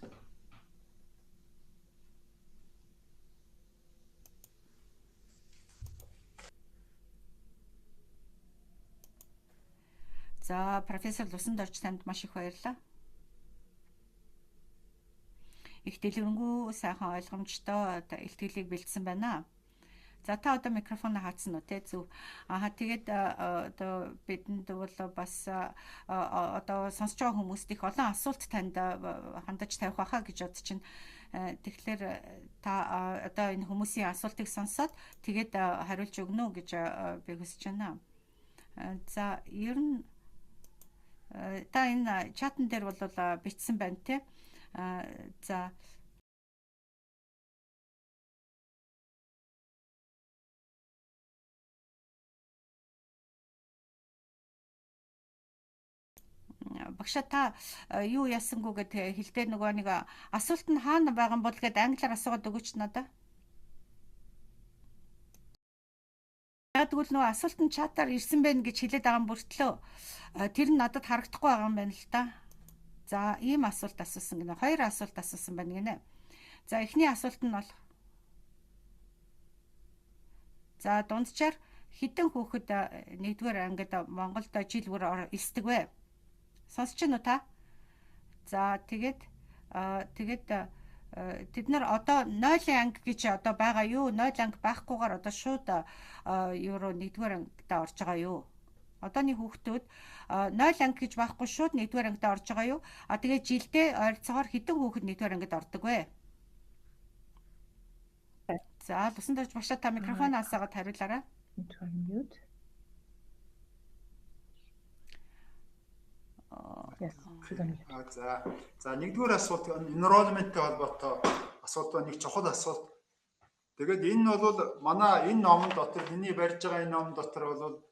A: За, профессор Лусандорж, танд маш их баярлалаа. Их дэлгэрэнгүй, сайхан ойлгомжтой илтгэлийг бэлдсэн байна. За, та одоо микрофоноо хаацсан уу, те, зөв. Аа, тэгээд одоо бидэнд бол бас одоо сонсож байгаа хүмүүст их олон асуулт танд хандаж тавих байхаа гэж бодож байна. Тэгэхээр та одоо энэ хүмүүсийн асуултыг сонсоод тэгээд хариулж өгнө үү гэж би хүсэж байна. За, ер нь та энэ чатан дээр бол бичсэн байна, те. За, багшаа, та юу яасангүй гэд хэлдээ, нөгөө нэг асуулт нь хаана байгаа юм бол гэд англиар асуугаад өгөөч надаа. Яг тэгвэл нөгөө асуулт нь чатаар ирсэн байх гэж хэлээд байгаа юм бүртлөө тэр нь надад харагдахгүй байгаа юм байна л да. За, ийм асуулт асуусан гинэ. Хоёр асуулт асуусан байна гинэ. За, эхний асуулт нь бол, за, дунджаар хэдэн хүүхэд нэгдүгээр ангид Монголд жил бүр элсдэг вэ? Сонсож байна уу та? За, тэгээд тэд нар одоо 0 анги гэж одоо байгаа юу? 0 анги байхгүйгээр одоо шууд евро нэгдүгээр ангидаа орж байгаа юу? Одооны хүүхдүүд 0 анги гэж байхгүй, шууд нэгдүгээр ангидаа орж байгаа юу? А тэгээд жилдээ ойролцоогоор хэдэн хүүхэд нэгдүгээр ангид ордог вэ? За, Лусан дорж багшаа, та микрофон асаагаад хариулаарай.
C: Mute. Yes, she's on mute.
B: За. За, нэгдүгээр асуулт enrollment-тэй холбоотой асуулт ба нэг чухал асуулт. Тэгээд энэ бол манай энэ номон дотор, миний барьж байгаа энэ номон дотор бол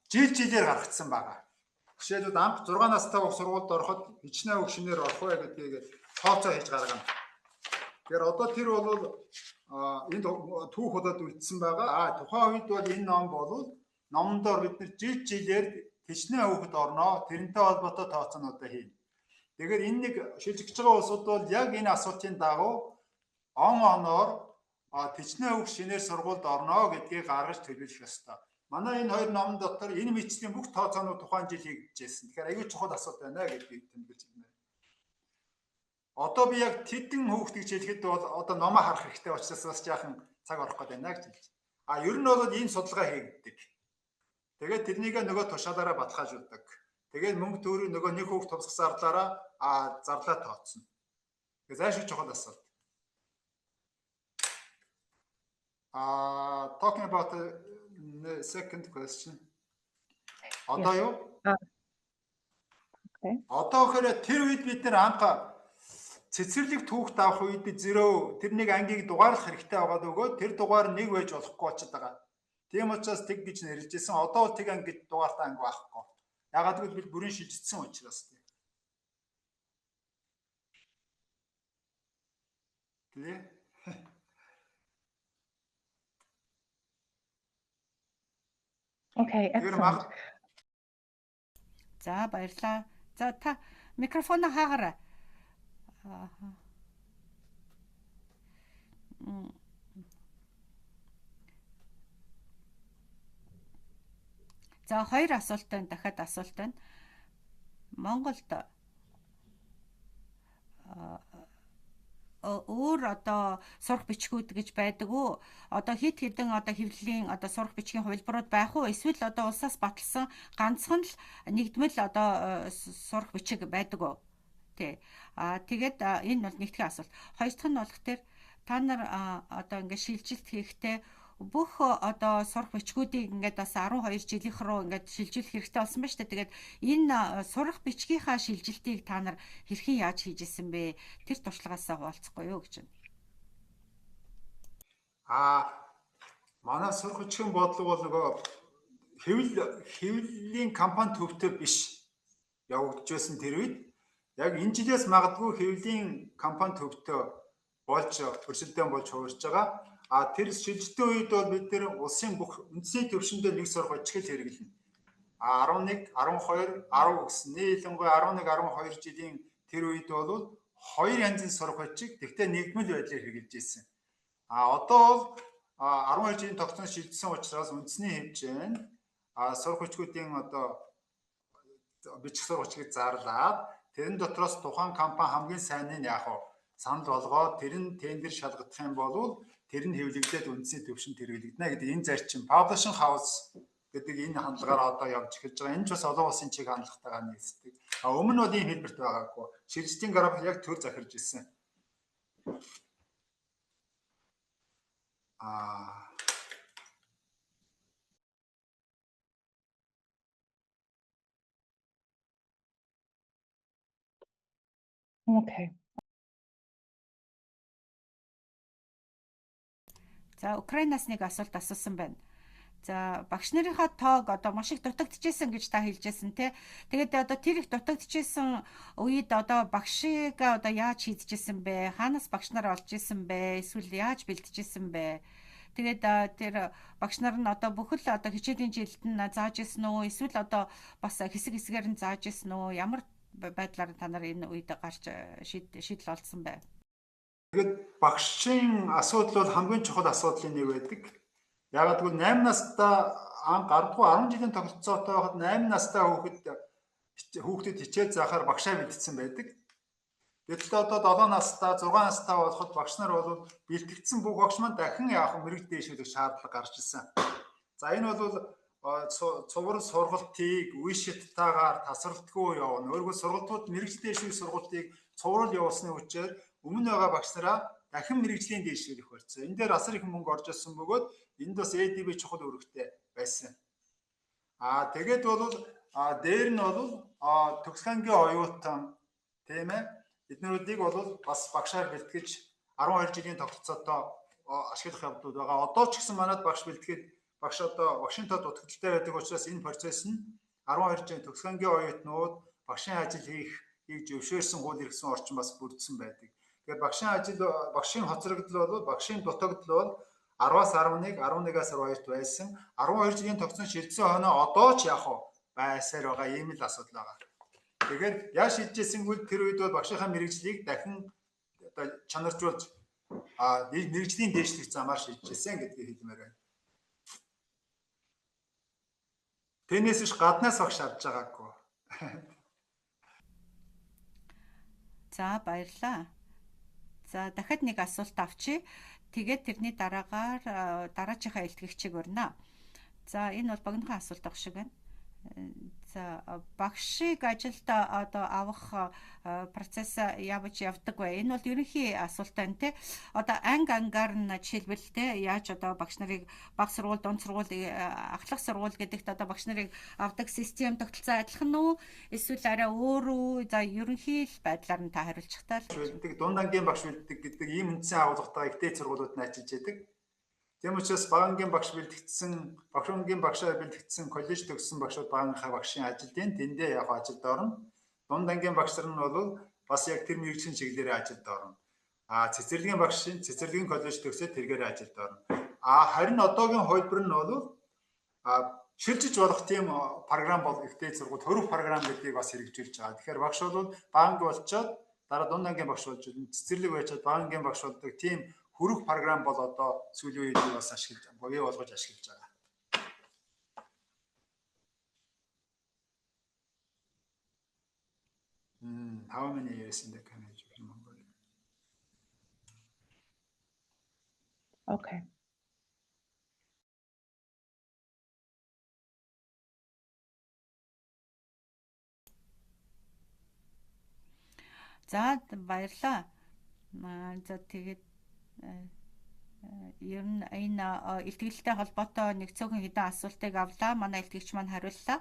B: жил жилээр гаргацсан байгаа. Жишээлбэл, анх 6 настай сургуульд ороход хичнээн хүүхэд шинээр орох вэ гэдгийг тооцоо хийж гаргана. Тэгэхээр одоо тэр бол энд түүх болоод үлдсэн байгаа. А тухайн үед бол энэ ном бол номондоор бид нар жил жилээр хичнээн хүүхэд орноо, тэрнтэй холбоотой тооцоонуудаа хийнэ. Тэгэхээр энэ нэг шилжигч байгаа улсууд бол яг энэ асуултын дагуу он оноор хичнээн хүүхэд шинээр сургуульд орноо гэдгийг гаргаж төлөвлөх ёстой. Манай энэ хоёр номон дотор энэ мэтчлийн бүх тооцоонууд тухайн жил хийгдэжсэн. Тэгэхээр аюул чухал асуулт байна гэдгийг тэмдэглэж байна. Одоо би яг тэдэн хүүхэд гэж хэлэхэд бол одоо номоо харах хэрэгтэй учраас бас жаахан цаг орох гээд байна гэж хэлж. А ер нь бол ийм судалгаа хийгддэг. Тэгээд тэрнийг нөгөө тушаалаараа баталгаажуулдаг. Тэгээд мөнгө төгрөг нөгөө нэг хүүхд тусгах зарлаараа зарлаа тооцно. Тэгэхээр зайлшгүй чухал асуулт. Talking about the second question. Одоо юу?
C: Okay.
B: Одоо гэхээр тэр үед бид нар анх цэцэрлэг түүхт авах үед зөрөө тэр нэг ангийг дугаарлах хэрэгтэй байгаад өгөөд тэр дугаар нэг байж болохгүй болчиход байгаа. Тийм учраас тэг гэж нэрлэжсэн. Одоо бол тэг анги гэж дугаартай анги байхгүй. Ягаад гэвэл бид бүрэн шилжчихсэн учраас тийм. Clear?
C: Okay, excellent.
A: За, баярлалаа. За, та микрофоноо хаагаарай. Аа. За, хоёр асуулт байна. Дахиад асуулт байна. Монголд өөр одоо сурах бичгүүд гэж байдаг уу? Одоо хэд хэдэн одоо хэвлэлийн одоо сурах бичгийн хувилбарууд байх уу? Эсвэл одоо улсаас баталсан ганцхан л нэгдмэл одоо сурах бичиг байдаг уу? Тэ. А тэгээд энэ бол нэгдүгээр асуулт. Хоёр дахь нь болох тэр та нар одоо ингээд шилжилт хийхдээ бүх одоо сурах бичгүүдийг ингээд бас 12 жилийнх рүү ингээд шилжүүлэх хэрэгтэй болсон ба шүү дээ. Тэгээд энэ сурах бичгийнхаа шилжилтийг та нар хэрхэн яаж хийж исэн бэ? Тэр туршлагаасаа хуваалцахгүй юу гэж байна.
B: Манай сурах бичгийн бодлого бол нөгөө хэвлэлийн компани төвтэй биш явагдаж байсан тэр үед. Яг энэ жилээс магадгүй хэвлэлийн компани төвтэй болж өрсөлдөөн болж хувирч байгаа. А тэр шилжилтийн үед бол бид нэр улсын бүх үндэсний түвшиндээ нэг сурах бичгийг хэрэглэнэ. А 11, 12, 10 гэсэн нийлэнгүй 11, 12 жилийн тэр үед бол хоёр янзын сурах бичиг, тэгтээ нэгдмэл байдлаар хэрэглэж ирсэн. А одоо бол 12 жилийн тогтсон шилжсэн учраас үндэсний хэмжээнд сурах бичгүүдийн одоо бичих сурах бичгийг зарлаад, тэрэн дотроос тухайн компани хамгийн сайныг яг санал болгоод тэр нь тендер шалгах юм бол Тэр нь хэвлэгдээд үндсийн төвшөнд хэрэглэгдэнэ гэдэг энэ зарчим Publishing House гэдэг энэ хандлагаар одоо явж эхэлж байгаа. Энэ ч бас олон улсын чиг хандлагатайгаа нийцдэг. А өмнө нь бол ийм хэлбэрт байгаагүй. Шилжилтийн график яг төр захирж ирсэн.
C: Okay.
A: За, Украинаас нэг асуулт асуусан байна. За, багш нарынхаа тоог одоо маш их дутагдчихсэн гэж та хэлжсэн тий. Тэгээд одоо тэр их дутагдчихсэн үед одоо багшийг одоо яаж шийдэжсэн бэ? Хаанаас багш нар олж исэн бэ? Эсвэл яаж бэлтжижсэн бэ? Тэгээд тэр багш нар нь одоо бүхэл одоо хичээлийн жилд нь зааж исэн үү? Эсвэл одоо бас хэсэг хэсгээр нь зааж исэн үү? Ямар байдлаар та нар энэ үед гарч шийдэл олдсон бэ?
B: Тэгээд багшийн асуудал бол хамгийн чухал асуудлын нэг байдаг. Яагаад гэвэл 8 настай гардгүй 10 жилийн тогтолцоотой байхад 8 настай хүүхдэд хичээл заахаар багшаа бэлтгэсэн байдаг. Гэтэл одоо 7 настай, 6 настай болоход багш нар бол бэлтгэгдсэн бүх багш маань дахин яах мэрэгд дээшүүлэх шаардлага гарч ирсэн. За, энэ бол цуврал сургалтыг үе шаттайгаар тасралтгүй явна. Өөрөөр сургалтууд мэрэгжил дээшүүлэх сургалтыг цуврал явуулсны үеэр өмнө байгаа багш нараа дахин мэрэгжлийн дээшүүлэх болсон. Энэ дээр асар их мөнгө орж ирсэн бөгөөд энд бас ADB чухал үүрэгтэй байсан. Тэгээд бол дээр нь бол төгс ангийн оюутан, тийм ээ, эднэрүүдийг бол бас багшаар бэлтгэж 12 жилийн тогтолцоотой ашиглах явдлууд байгаа. Одоо ч гэсэн манад багш бэлтгэхэд багш одоо багшийн тоо дутагдaltaй байдаг учраас энэ процесс нь 12 жилийн төгс ангийн оюутнууд багшийн ажил хийхийг зөвшөөрсөн хууль эрхсэн орчин бас бүрдсэн байдаг. Тэгэхээр багшийн ажил, багшийн хоцрогдол бол багшийн дутагдал бол 10-аас 11, 11-аас 12-т байсан. 12 жилийн тогтсон шилжсэн хоноо одоо ч яг уу байсаар байгаа ийм л асуудал байгаа. Тэгэхээр яаж шийджсэн гэвэл тэр үед бол багшийнхаа мэрэгжлийг дахин одоо чанаржуулж мэрэгжлийн дээшлэх замаар шийджсэн гэдгийг хэлмээр байна. Тэрнээс биш гаднаас багш авч байгаагүй.
A: За, баярлалаа. За, дахиад нэг асуулт авчи. Тэгээд тэрний дараагаар дараачихаа илтгэгчийг урина. За, энэ бол богинохон асуулт ах шиг байна. За, багшийг ажилд одоо авах процесс явж явдаг вэ? Энэ бол ерөнхий асуулт байна те. Одоо анги ангаар нь жишээлбэл те, яаж одоо багш нарыг баг сургууль, дунд сургууль, ахлах сургууль гэдэгт одоо багш нарыг авдаг систем тогтолцоо адилхан уу? Эсвэл арай өөр үү? За, ерөнхий л байдлаар нь та хариулчих таа.
B: Бэлдэг, дунд ангийн багш бэлдэг гэдэг ийм үндсэн агуулгатай их дээд сургуулиуд нь ажиллаж байдаг. Тийм учраас бага ангийн багш бэлтгэгдсэн, багш ангийн багшаар бэлтгэгдсэн, коллеж төгссөн багшууд бага ангийнхаа багшийн ажилд тэндээ яг ажилд орно. Дунд ангийн багш нар нь бол бас яг тэр мэргэжлийн чиглэлээр ажилд орно. А цэцэрлэгийн багшийн цэцэрлэгийн коллеж төгсөөд тэргээр ажилд орно. А харин одоогийн хувилбар нь бол шилжиж болох тийм програм бол их дээд сургууль хөрөх програм гэдгийг бас хэрэгжүүлж байгаа. Тэгэхээр багш бол бага анги болчоод дараа дунд ангийн багш болж, цэцэрлэг байчаад бага ангийн багш болдог тийм хөрөх програм бол одоо сүүлийн үед бас ашиглаж, бий болгож ашиглаж байгаа. How many years in the college in Mongolia?
C: Okay.
A: За, баярлалаа. За, тэгээд ер нь энэ илтгэлтэй холбоотой нэг цөөхөн хэдэн асуултыг авлаа. Манай илтгэгч маань хариуллаа.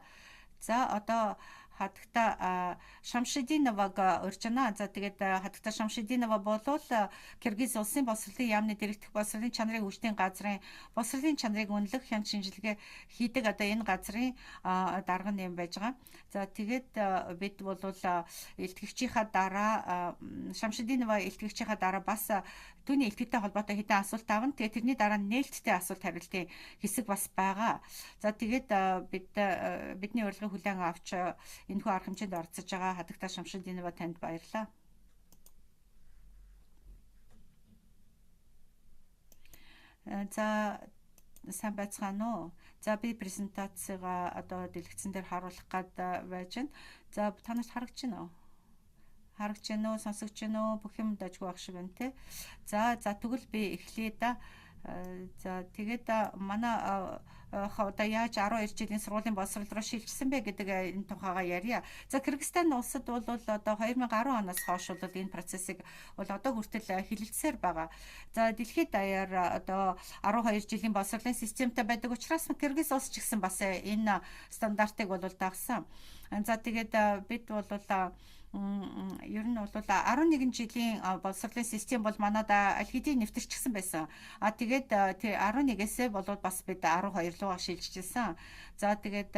A: За, одоо Хатагта Шамшидиноваг урьж байна. За, тэгээд Хатагта Шамшидинова болвол Киргиз улсын боловсролын яамны дэрэгдэх боловсролын чанарын хөгжлийн газрын боловсролын чанарыг үнэлэх хяналт шинжилгээ хийдэг одоо энэ газрын дарга нь юм байж байгаа. За, тэгээд бид бол илтгэгчийнхаа дараа, Шамшидинова илтгэгчийнхаа дараа бас түүний илтгэлтэй холбоотой хэдэн асуулт авна. Тэгээд тэрний дараа нээлттэй асуулт хариултын хэсэг бас байгаа. За, тэгээд бид бидний урилгыг хүлээн авч энэхүү арга хэмжээнд оролцож байгаа Хатагта Шамшидинова танд баярлалаа. За, сайн байцгаана уу? За, би презентацийгаа одоо дэлгэцэн дээр харуулах гээд байж байна. За, та нарт харагдаж байна уу? Харагч гэнэ үү, сонсогч гэнэ үү? Бүх юм дажгүй байх шиг байна те. За за, тэгвэл би эхлэе да. За, тэгээд манай одоо яаж 12 жилийн сургуулийн боловсрол руу шилжсэн бэ гэдэг энэ тухайгаа ярья. За, Кыргызстан улсад бол одоо 2010 оноос хойш бол энэ процессыг бол одоо хүртэл хэлэлцсээр байгаа. За, дэлхийд даяар одоо 12 жилийн боловсролын системтэй байдаг учраас Кыргыз улс ч гэсэн бас энэ стандартыг бол дагсан. За, тэгээд бид бол ер нь бол 11 жилийн боловсролын систем бол манад аль хэдийн нэвтэрчихсэн байсан. А тэгээд 11-ээсээ бол бас бид 12 руугаа шилжижсэн. За, тэгээд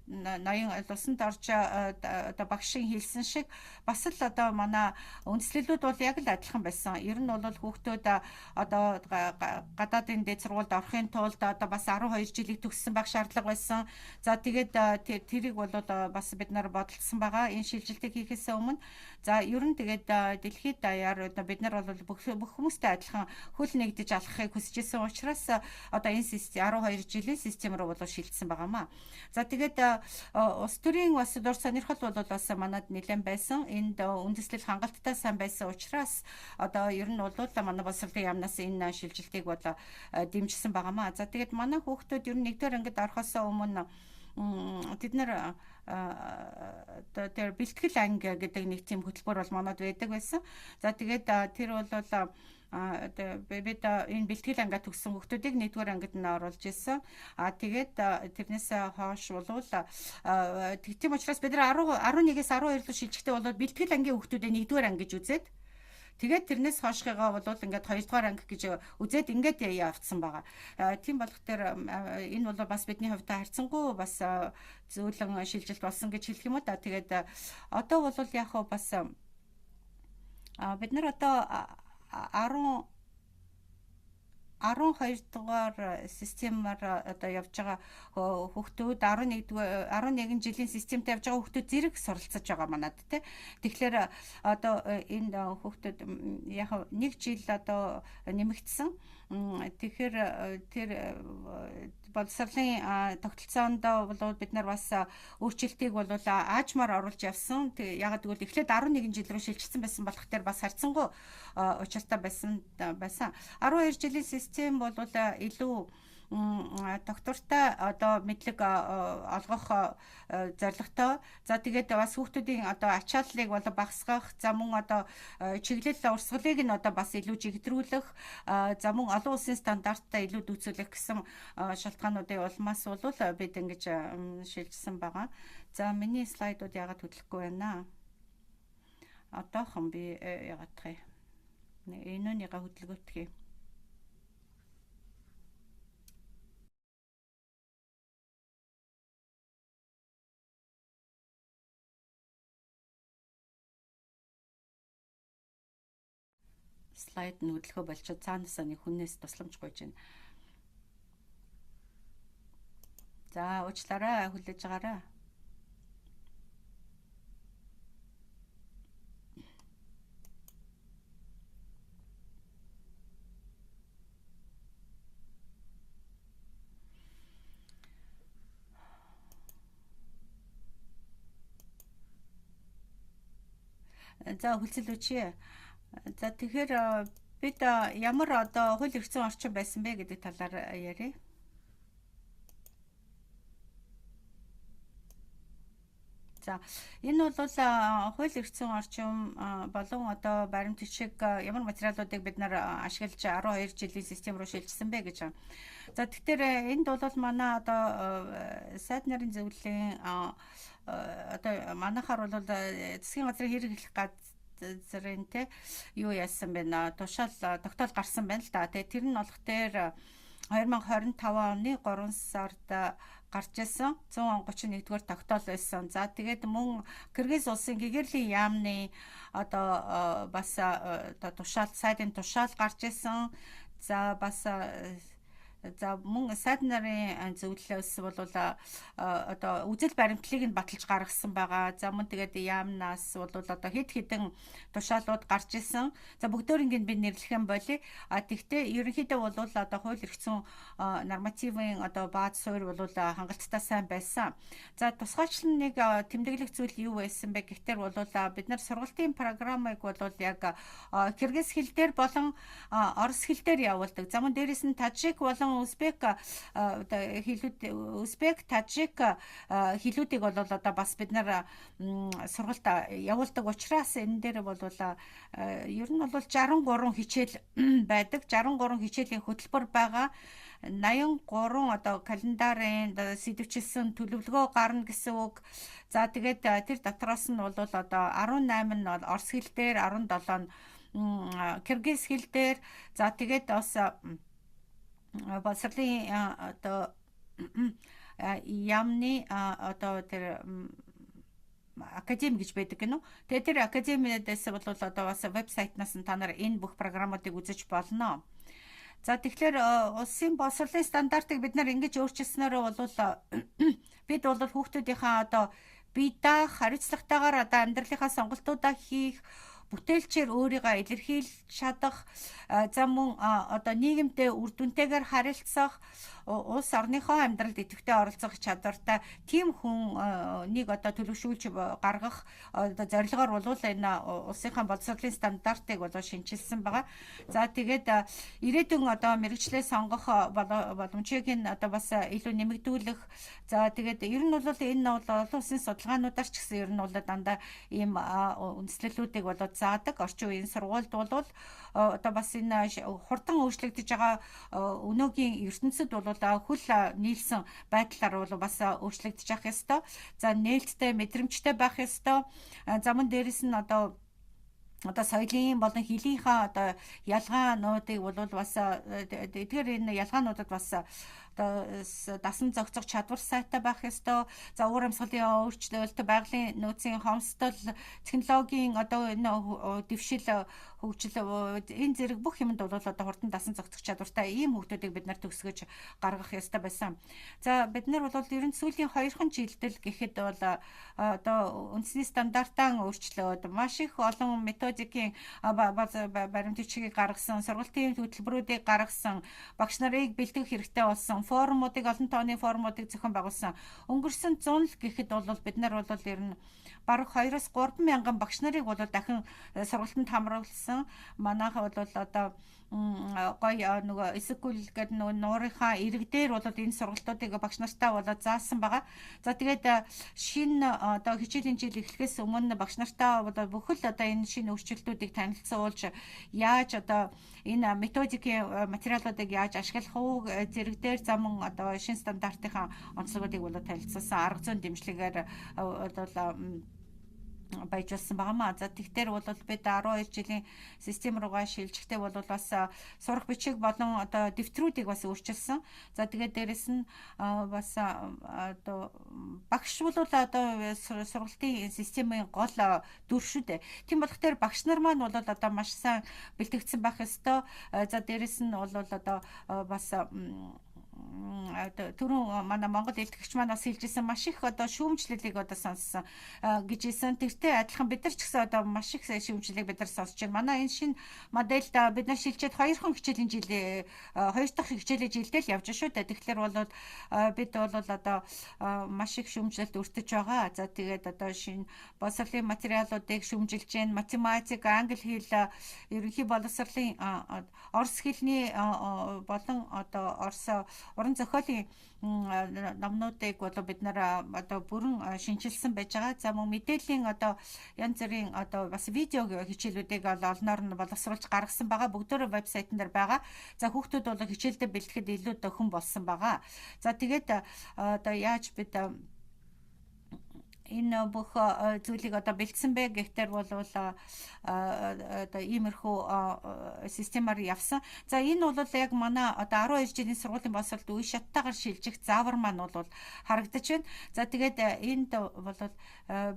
A: ноён улсанд орж одоо багшийн хэлсэн шиг бас л одоо манай үндслэлүүд бол яг л адилхан байсан. Ер нь бол хүүхдүүд одоо гадаадын дээд сургуульд орохын тулд одоо бас 12 жилийг төгссөн байх шаардлага байсан. За, тэгээд тэрийг бол бас бид нар бодолцсон байгаа. Энэ шилжилтийг хийхээс өмнө. За, ер нь тэгээд дэлхийд даяар одоо бид нар бол бүх хүмүүстэй адилхан хөл нэгдэж алхахыг хүсэж исэн учраас одоо энэ систем 12 жилийн систем рүү бол шилжсэн байгаамаа. За, тэгээд улс төрийн бас дур сонирхол бол бас манад нэлээд байсан. Энд үндэслэл хангалттай сайн байсан учраас одоо ер нь бол манай боловсролын яамнаас энэ шилжилтийг бол дэмжсэн байгаамаа. За, тэгээд манай хүүхдүүд ер нь нэгдүгээр ангид орохоос өмнө тэд нар одоо тэр бэлтгэл анги гэдэг нэг тийм хөтөлбөр бол манад байдаг байсан. За, тэгээд тэр бол одоо бид энэ бэлтгэл ангиа төгссөн хүүхдүүдийг нэгдүгээр ангид нь оруулж ирсэн. А тэгээд тэрнээс хойш болвол тийм учраас бид нар 10 11-ээс 12 руу шилжихдээ бол бэлтгэл ангийн хүүхдүүдээ нэгдүгээр анги гэж үзээд, тэгээд тэрнээс хойшхыгаа бол ингээд хоёрдугаар анги гэж үзээд ингээд явцсан байгаа. Тийм болох тэр энэ бол бас бидний хувьд харьцангуй бас зөөлөн шилжилт болсон гэж хэлэх юм уу та. Тэгээд одоо бол яг хөө бас бид нар одоо 12 дугаар системээр одоо явж байгаа хүүхдүүд, 11 дугаар 11 жилийн системтэй явж байгаа хүүхдүүд зэрэг суралцаж байгаа манад тий. Тэгэхээр одоо энэ хүүхдүүд яг нэг жил одоо нэмэгдсэн. Тэгэхээр тэр боловсролын тогтолцоонд бол бид нар бас өөрчлөлтийг бол аажмаар оруулж явсан. Тэг ягаад гэвэл эхлээд 11 жил рүү шилжчихсэн байсан болох тэр бас харьцангуй учиртай байсан. 12 жилийн систем бол илүү доктортой одоо мэдлэг олгох зорилготой. За, тэгээд бас хүүхдүүдийн одоо ачааллыг бол багасгах, за мөн одоо чиглэл урсгалыг нь одоо бас илүү жигдрүүлэх, за мөн олон улсын стандарттай илүү дүйцүүлэх гэсэн шалтгаануудын улмаас бол бид ингэж шилжсэн байгаа. За, миний слайдууд яагаад хөдлөхгүй байна? Одоохон би яагаад юм. Энэ нүнийга хөдөлгөөтгий. Слайд нь хөдлөхөө болчиход цаанаасаа нэг хүнээс тусламж гуйж байна. За, уучлаарай, хүлээж байгаарай. За, хүлцэл өчье. За, тэгэхээр бид ямар одоо хууль эрх зүйн орчин байсан бэ гэдэг талаар ярья. За, энэ бол хууль эрх зүйн орчин болон одоо баримт бичиг ямар материалуудыг бид нар ашиглаж 12 жилийн систем рүү шилжсэн бэ гэж. За, тэгэхээр энд бол манай одоо сайд нарын зөвлөлийн одоо манайхаар бол засгийн газрын хэрэглэх газрын те юу яасан бэ, тушаал тогтоол гарсан байна л да. Тэгээ тэр нь болох дээр 2025 оны 3 сард гарч ирсэн 131 дугаар тогтоол байсан. За, тэгээд мөн Кыргыз улсын гэгэрлийн яамны одоо бас одоо тушаал, сайдын тушаал гарч ирсэн. За, бас За, мөн сайд нарын зөвлөлөөс бол одоо үзэл баримтлалыг нь баталж гаргасан байгаа. За, мөн тэгээд яамнаас бол одоо хэд хэдэн тушаалууд гарч исэн. За, бүгдээринг нь би нэрлэх юм болий. А тэгтээ ерөнхийдөө бол одоо хууль эрх зүйн нормативын одоо бааз суурь бол хангалттай сайн байсан. За, тусгайчлан нэг тэмдэглэх зүйл юу байсан бэ гэхээр бол бид нар сургалтын програмыг бол яг киргиз хэл дээр болон орос хэл дээр явуулдаг. За, мөн дээрэс нь тажик болон узбек одоо хэлүүд, узбек, тажик хэлүүдийг бол одоо бас бид нар сургалт явуулдаг учраас энэ дээр бол ер нь бол 63 хичээл байдаг. 63 хичээлийн хөтөлбөр байгаа. 83 одоо календарын сэдэвчилсэн төлөвлөгөө гарна гэсэн үг. За, тэгээд тэр дотроос нь бол одоо 18 нь бол орос хэл дээр, 17 нь киргиз хэл дээр. За, тэгээд бас боловсролын одоо яамны одоо тэр академи гэж байдаг гэнэ үү. Тэгээ тэр академиэдээс бол одоо бас вебсайтнаас нь та нар энэ бүх програмуудыг үзэж болно. За, тэгэхээр улсын боловсролын стандартыг бид нар ингэж өөрчилснөөрөө бол бид бол хүүхдүүдийнхээ одоо бие даах, хариуцлагатайгаар одоо амьдралынхаа сонголтуудаа хийх, бүтээлчээр өөрийгөө илэрхийлж чадах, за, мөн одоо нийгэмдээ үр дүнтэйгээр харилцах, улс орныхоо амьдралд идэвхтэй оролцох чадвартай тийм хүн нэг одоо төлөвшүүлж гаргах одоо зорилгоор бол энэ улсынхаа боловсролын стандартыг бол шинэчилсэн байгаа. За, тэгээд ирээдүйн одоо мэргэжлээ сонгох боломжийг нь одоо бас илүү нэмэгдүүлэх. За, тэгээд ер нь бол энэ бол олон улсын судалгаануудаар ч гэсэн ер нь бол дандаа ийм үндэслэлүүдийг бол заадаг. Орчин үеийн сургуульд бол одоо бас энэ хурдан өөрчлөгдөж байгаа өнөөгийн ертөнцид бол хөл нийлсэн байдлаар бол бас өөрчлөгдөж явах ёстой. За, нээлттэй, мэдрэмжтэй байх ёстой. За, мөн дээрэс нь одоо соёлын болон хэлийнхаа одоо ялгаануудыг бол бас эдгээр энэ ялгаануудад бас одоо дасан зохицох чадвар сайтай байх ёстой. За, уур амьсгалын өөрчлөлт, байгалийн нөөцийн хомсдол, технологийн одоо энэ дэвшил, хөгжил, энэ зэрэг бүх юмд бол одоо хурдан дасан зохицох чадвартай ийм хүүхдүүдийг бид нар төгсгөж гаргах ёстой байсан. За, бид нар бол ер нь сүүлийн 2хан жилд л гэхэд бол одоо үндэсний стандартаа өөрчлөөд маш их олон методикийн баримт бичгийг гаргасан, сургалтын хөтөлбөрүүдийг гаргасан, багш нарыг бэлтгэх хэрэгтэй болсон, форумуудыг, олон тооны форумуудыг зохион байгуулсан. Өнгөрсөн 100 л гэхэд бол бид нар бол ер нь бараг 2-оос 3 мянган багш нарыг бол дахин сургалтанд хамруулсан. Манайха бол одоо гоё нөгөө Иссык-Куль гэдэг нөгөө нуурынхаа ирэг дээр бол энэ сургалтуудыг багш нартаа болоод заасан байгаа. За, тэгээд шинэ одоо хичээлийн жил эхлэхээс өмнө багш нартаа одоо бүхэл одоо энэ шинэ өөрчлөлтүүдийг танилцуулж, яаж одоо энэ методикийн материалуудыг яаж ашиглах уу зэрэг дээр, за, мөн одоо шинэ стандартынхаа онцлогуудыг бол танилцуулсан, арга зүйн дэмжлэгээр бол баяжуулсан байгаа маа. За, тэгэхээр бол бид 12 жилийн систем руугаа шилжихдээ бол бас сурах бичиг болон одоо дэвтрүүдийг бас өөрчилсөн. За, тэгээд дээрэс нь бас одоо багш бол одоо сургалтын системийн гол дүр шүү дээ. Тийм болох дээр багш нар маань бол одоо маш сайн бэлтгэгдсэн байх ёстой. За, дээрэс нь бол одоо бас түрүүн манай Монгол илтгэгч маань бас хэлжсэн, маш их одоо шүүмжлэлийг одоо сонссон гэж хэлсэн. Тэртэй адилхан бид нар ч гэсэн одоо маш их шүүмжлэлийг бид нар сонсч байна. Манай энэ шинэ модельд бид нар шилжээд хоёрхан хичээлийн жил, хоёр дахь хичээлийн жилдээ л явж шүү дээ. Тэгэхээр бол бид бол одоо маш их шүүмжлэлд өртөж байгаа. За, тэгээд одоо шинэ боловсролын материалуудыг шүүмжилж байна. Математик, англи хэл, ерөнхий боловсролын, орос хэлний болон одоо орос уран зохиолын номнуудыг бол бид нар одоо бүрэн шинэчилсэн байж байгаа. За, мөн мэдээллийн одоо янз бүрийн одоо бас видео хичээлүүдийг олноор нь боловсруулж гаргасан байгаа. Бүгдөө вебсайтн дээр байгаа. За, хүүхдүүд бол хичээлдээ бэлтгэхэд илүү дөхөн болсон байгаа. За, тэгээд одоо яаж бид энэ бүх зүйлийг одоо бэлдсэн бэ гэхээр бол одоо иймэрхүү системээр явсан. За, энэ бол яг манай одоо 12 жилийн сургуулийн боловсролд үе шаттайгаар шилжих заавар маань бол харагдаж байна. За, тэгээд энд бол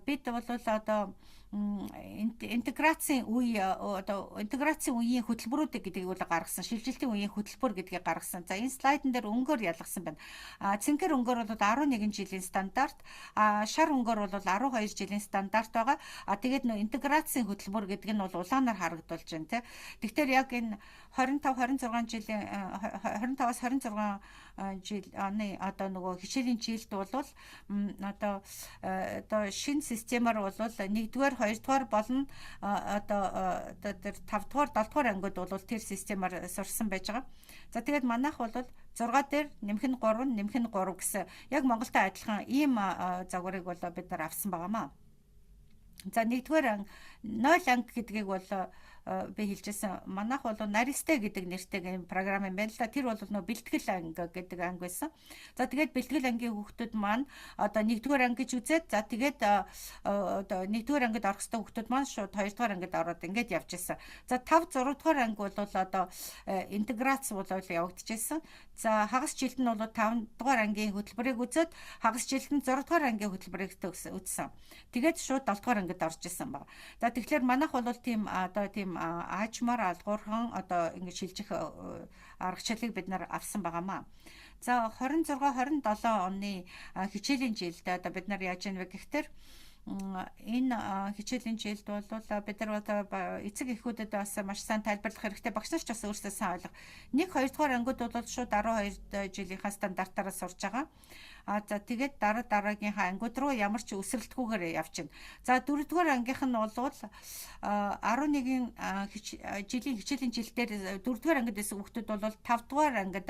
A: бид бол одоо Интеграцийн үе, одоо интеграцийн үеийн хөтөлбөрүүдийг гэдгийг бол гаргасан. Шилжилтийн үеийн хөтөлбөр гэдгийг гаргасан. За, энэ слайдан дээр өнгөөр ялгасан байна. Цэнхэр өнгөөр бол 11 жилийн стандарт, шар өнгөөр бол 12 жилийн стандарт байгаа. Тэгээд нөө интеграцийн хөтөлбөр гэдэг нь бол улаанаар харагдуулж байна, тий. Тэгэхээр яг энэ 25 26 жилийн, 25-аас 26 жил оны одоо нөгөө хичээлийн жилд бол одоо шинэ системээр бол 1-р, 2-р болон одоо тэр 5-р, 7-р ангид бол тэр системээр сурсан байж байгаа. За, тэгээд манайх бол 6 дээр нэмэх нь 3, нэмэх нь 3 гэсэн яг Монголтой адилхан ийм загварыг бол бид нар авсан байгаамаа. За, нэгдүгээр анги, 0 анги гэдгийг бол би хэлжсэн. Манайх бол Наристэ гэдэг нэртэй юм програм юм байна л да. Тэр бол нөө бэлтгэл анги гэдэг анги байсан. За, тэгээд бэлтгэл ангийн хүүхдүүд маань одоо нэгдүгээр анги гэж үзээд, за, тэгээд одоо нэгдүгээр ангид орох ёстой хүүхдүүд маань шууд хоёрдугаар ангид ороод ингээд явж исэн. За, 5 6 дугаар анги бол одоо интеграц бол явагдчихсан. За, хагас жилд нь бол 5 дугаар ангийн хөтөлбөрийг үзээд, хагас жилд нь 6 дугаар ангийн хөтөлбөрийг үзсэн. Тэгээд шууд 7 дугаар ангид орж исэн баг. За, тэгэхээр манайх бол тийм одоо тийм аажмаар алгуурхан одоо ингэж шилжих аргачлалыг бид нар авсан байгаамаа. За, 26 27 оны хичээлийн жилд одоо бид нар яаж яах вэ гэхээр энэ хичээлийн жилд бол бид нар одоо эцэг эхүүдэд бас маш сайн тайлбарлах хэрэгтэй. Багш нар ч бас өөрсдөө сайн ойлгох. 1 2 дугаар ангид бол шууд 12 жилийнхаа стандартаараа сурж байгаа. За, тэгээд дараа дараагийнхаа ангиуд руу ямар ч өсрэлтгүйгээр явчихна. За, дөрөвдүгээр ангийнх нь бол 11 жилийн хичээлийн жил дээр дөрөвдүгээр ангид байсан хүүхдүүд бол тавдугаар ангид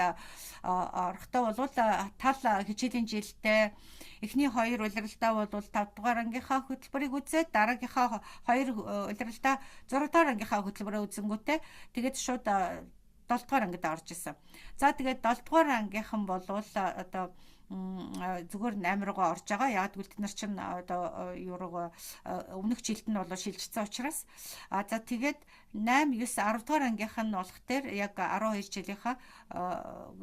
A: орохдоо бол тал хичээлийн жилдээ эхний хоёр улиралдаа бол тавдугаар ангийнхаа хөтөлбөрийг үзээд, дараагийнхаа хоёр улиралдаа 6 дугаар ангийнхаа хөтөлбөрөө үзэнгүүтээ тэгээд шууд 7 дугаар ангид орж исэн. За, тэгээд 7 дугаар ангийнхан бол одоо зүгээр 8 руугаа орж байгаа. Яг гэвэл тэд нар чинь одоо юу руу өмнөх жилд нь бол шилжчихсэн учраас. За, тэгээд 8 9 10 дугаар ангийнх нь болох дээр яг 12 жилийнхаа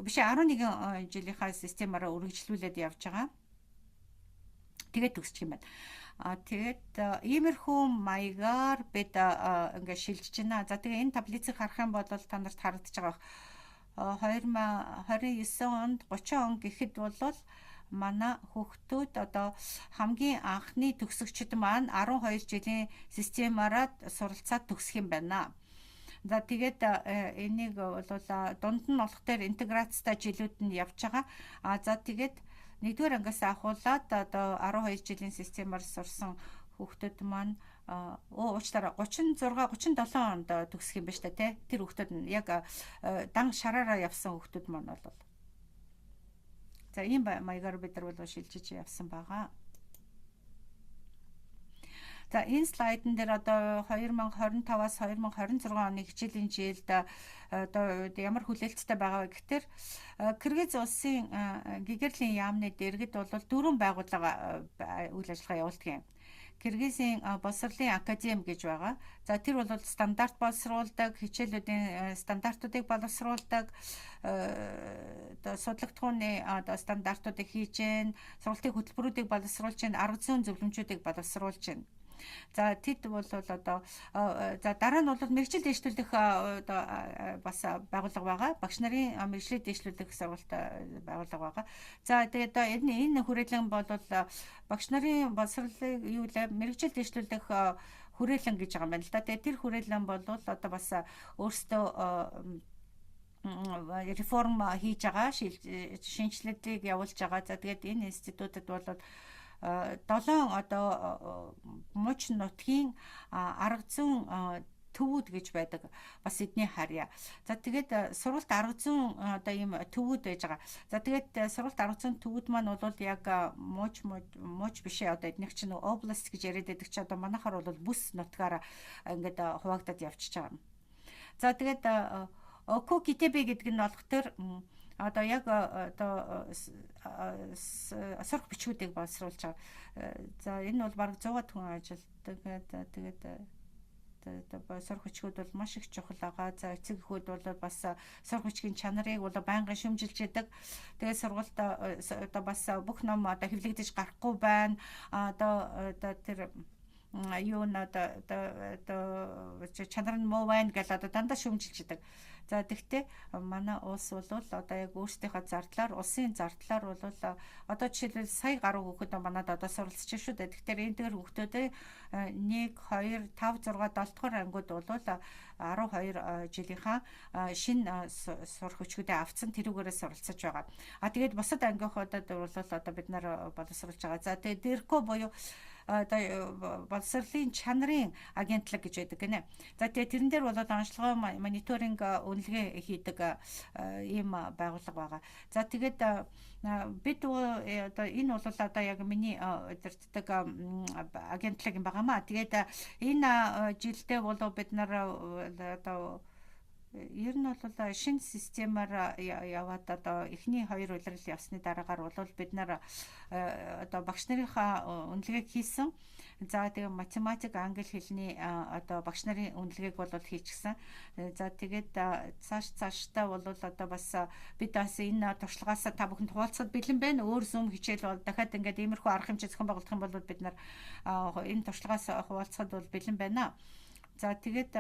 A: биш, 11 жилийнхаа системаараа үргэлжлүүлээд явж байгаа. Тэгээд төгсчих юм байна. Тэгээд иймэрхүү маягаар бид ингээд шилжиж байна. За, тэгээ энэ таблицыг харах юм бол та нарт харагдаж байгаа 2029 онд 30 он гэхэд бол манай хүүхдүүд, одоо хамгийн анхны төгсөгчд маань 12 жилийн системаараа суралцаад төгсөх юм байна. За, тэгээд энийг бол дунд нь болох дээр интеграцтай жилүүд нь явж байгаа. За, тэгээд нэгдүгээр ангиас ахуулаад одоо 12 жилийн системээр сурсан хүүхдүүд маань, уучлаарай, 36 37 онд төгсөх юм ба штэ, тий. Тэр хүүхдүүд нь яг дан шараараа явсан хүүхдүүд маань бол за ийм маягаар бид нар бол шилжиж явсан байгаа. За, энэ слайдан дээр одоо 2025-аас 2026 оны хичээлийн жилд одоо ямар хүлээлттэй байгаа вэ гэхээр Кыргыз улсын гэгэрлийн яамны дэргэд бол дөрвөн байгууллага үйл ажиллагаа явуулдаг юм. Киргизийн боловсролын академи гэж байгаа. За, тэр бол стандарт боловсруулдаг, хичээлүүдийн стандартуудыг боловсруулдаг, одоо судлагдахууны одоо стандартуудыг хийж гэн, сургалтын хөтөлбөрүүдийг боловсруулж гэн, арга зүйн зөвлөмжүүдийг боловсруулж гэн. За, тэд бол одоо, за, дараа нь бол мэргэжил дэвшлүүлэх одоо бас байгууллага байгаа. Багш нарын мэргэжлийг дэвшлүүлэх сургалт байгууллага байгаа. За, тэгээд одоо энэ хүрээлэн бол багш нарын боловсролыг юу лээ мэргэжил дэвшлүүлэх хүрээлэн гэж байгаа юм байна л да. Тэгээд тэр хүрээлэн бол одоо бас өөрсдөө реформ хийж байгаа, шинэчлэлийг явуулж байгаа. За, тэгээд энэ институтад бол долоон одоо муж нутгийн арга зүйн төвүүд гэж байдаг. Бас эдний харьяа. За, тэгээд сургалт арга зүйн одоо ийм төвүүд байж байгаа. За, тэгээд сургалт арга зүйн төвүүд маань бол яг мууч мууч биш ээ, одоо эднийх чинь область гэж яриад байдаг чи одоо манайхаар бол бүс нутгаараа ингээд хуваагдаад явчихж байгаа. За, тэгээд Око Китэбе гэдэг нь болох төр одоо яг одоо сурах бичгүүдийг боловсруулж байгаа. За, энэ бол бараг 100 хүн ажилладаг. Тэгээд сурах бичгүүд бол маш их чухал байгаа. За, эцэг эхүүд бол бас сурах бичгийн чанарыг бол байнгын шүүмжилж яадаг. Тэгээд сургуульд одоо бас бүх ном одоо хэвлэгдэж гарахгүй байна. Одоо тэр Юу н одоо чанар нь муу байна гэж одоо дандаа шүүмжилж идэг. За, тэгтээ манай улс бол одоо яг өөрсдийнхөө зардлаар, улсын зардлаар бол одоо жишээлбэл сая гаруй хүүхэд манад одоо суралцж шүү дээ. Тэгэхээр энэ дээр хүүхдүүдээ 1 2 5 6 7 дугаар ангиуд бол 12 жилийнхаа шинэ сурах хүчгүүдээ авцсан, тэрүүгээрээ суралцаж байгаа. А тэгээд бусад ангийнхуудад бол одоо бид нар боловсруулж байгаа. За, тэгээд DIRCO буюу одоо боловсролын чанарын агентлаг гэж байдаг гинэ. За, тэгээд тэрэн дээр бол онцлогоо, мониторинг, үнэлгээ хийдэг ийм байгууллага байгаа. За, тэгээд бид одоо энэ бол одоо яг миний удирддаг агентлаг юм байгаамаа. Тэгээд энэ жилдээ бол бид нар одоо ер нь бол шинэ системээр яваад, одоо эхний хоёр улирал явсны дараагаар бол бид нар одоо багш нарынхаа үнэлгээг хийсэн. За, тэгээ математик, англи хэлний одоо багш нарын үнэлгээг бол хийчихсэн. За, тэгээд цааш цаашдаа бол одоо бас бид бас энэ туршлагаас та бүхэнд хуваалцахад бэлэн байна. Өөр Zoom хичээл бол дахиад ингээд иймэрхүү арга хэмжээ зохион байгуулах юм бол бид нар энэ туршлагаас хуваалцахад бол бэлэн байна. За, тэгээд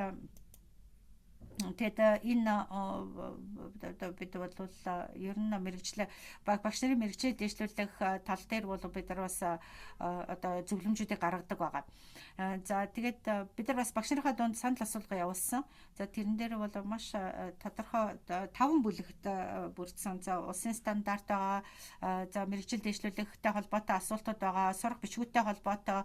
A: энэ одоо бид бол ер нь мэргэжлээ, багш нарын мэргэжлээ дэвшлүүлэх тал дээр бол бид нар бас одоо зөвлөмжүүдийг гаргадаг байгаа. За, тэгээд бид нар бас багш нарынхаа дунд санал асуулга явуулсан. За, тэрэн дээр бол маш тодорхой таван бүлэгт бүрдсэн. За, улсын стандарт байгаа. За, мэргэжил дэвшлүүлэхтэй холбоотой асуултууд байгаа. Сурах бичгүүдтэй холбоотой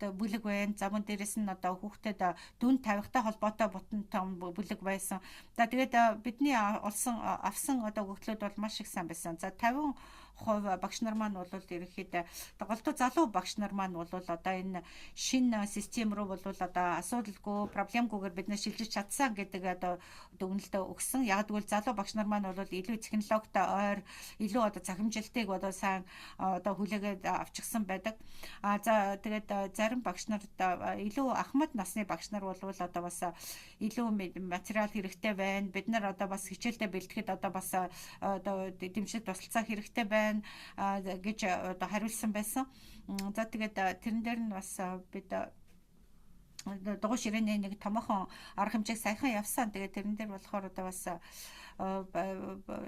A: бүлэг байна. За, мөн дээрэс нь одоо хүүхдэд дүн тавихтай холбоотой бутан том бүлэг байсан. За, тэгээд бидний олсон, авсан одоо өгөгдлүүд бол маш их сайн байсан. За, 50% багш нар маань бол ерөнхийдөө, голдуу залуу багш нар маань бол одоо энэ шинэ систем рүү бол одоо асуудалгүй, проблемгүйгээр бид нар шилжиж чадсан гэдэг одоо дүгнэлтээ өгсөн. Яг гэвэл залуу багш нар маань бол илүү технологитой ойр, илүү одоо цахимжилтыг одоо сайн одоо хүлээгээд авчихсан байдаг. А за, тэгээд зарим багш нарт, илүү ахмад насны багш нар бол одоо бас илүү материал хэрэгтэй байна. Бид нар одоо бас хичээлдээ бэлтгэхэд одоо бас одоо дэмжлэг, тусалцаа хэрэгтэй байна гэж одоо хариулсан байсан. За, тэгээд тэрэн дээр нь бас бид дугуй ширээний нэг томоохон арга хэмжээг саяхан явсан. Тэгээд тэрэн дээр болохоор одоо бас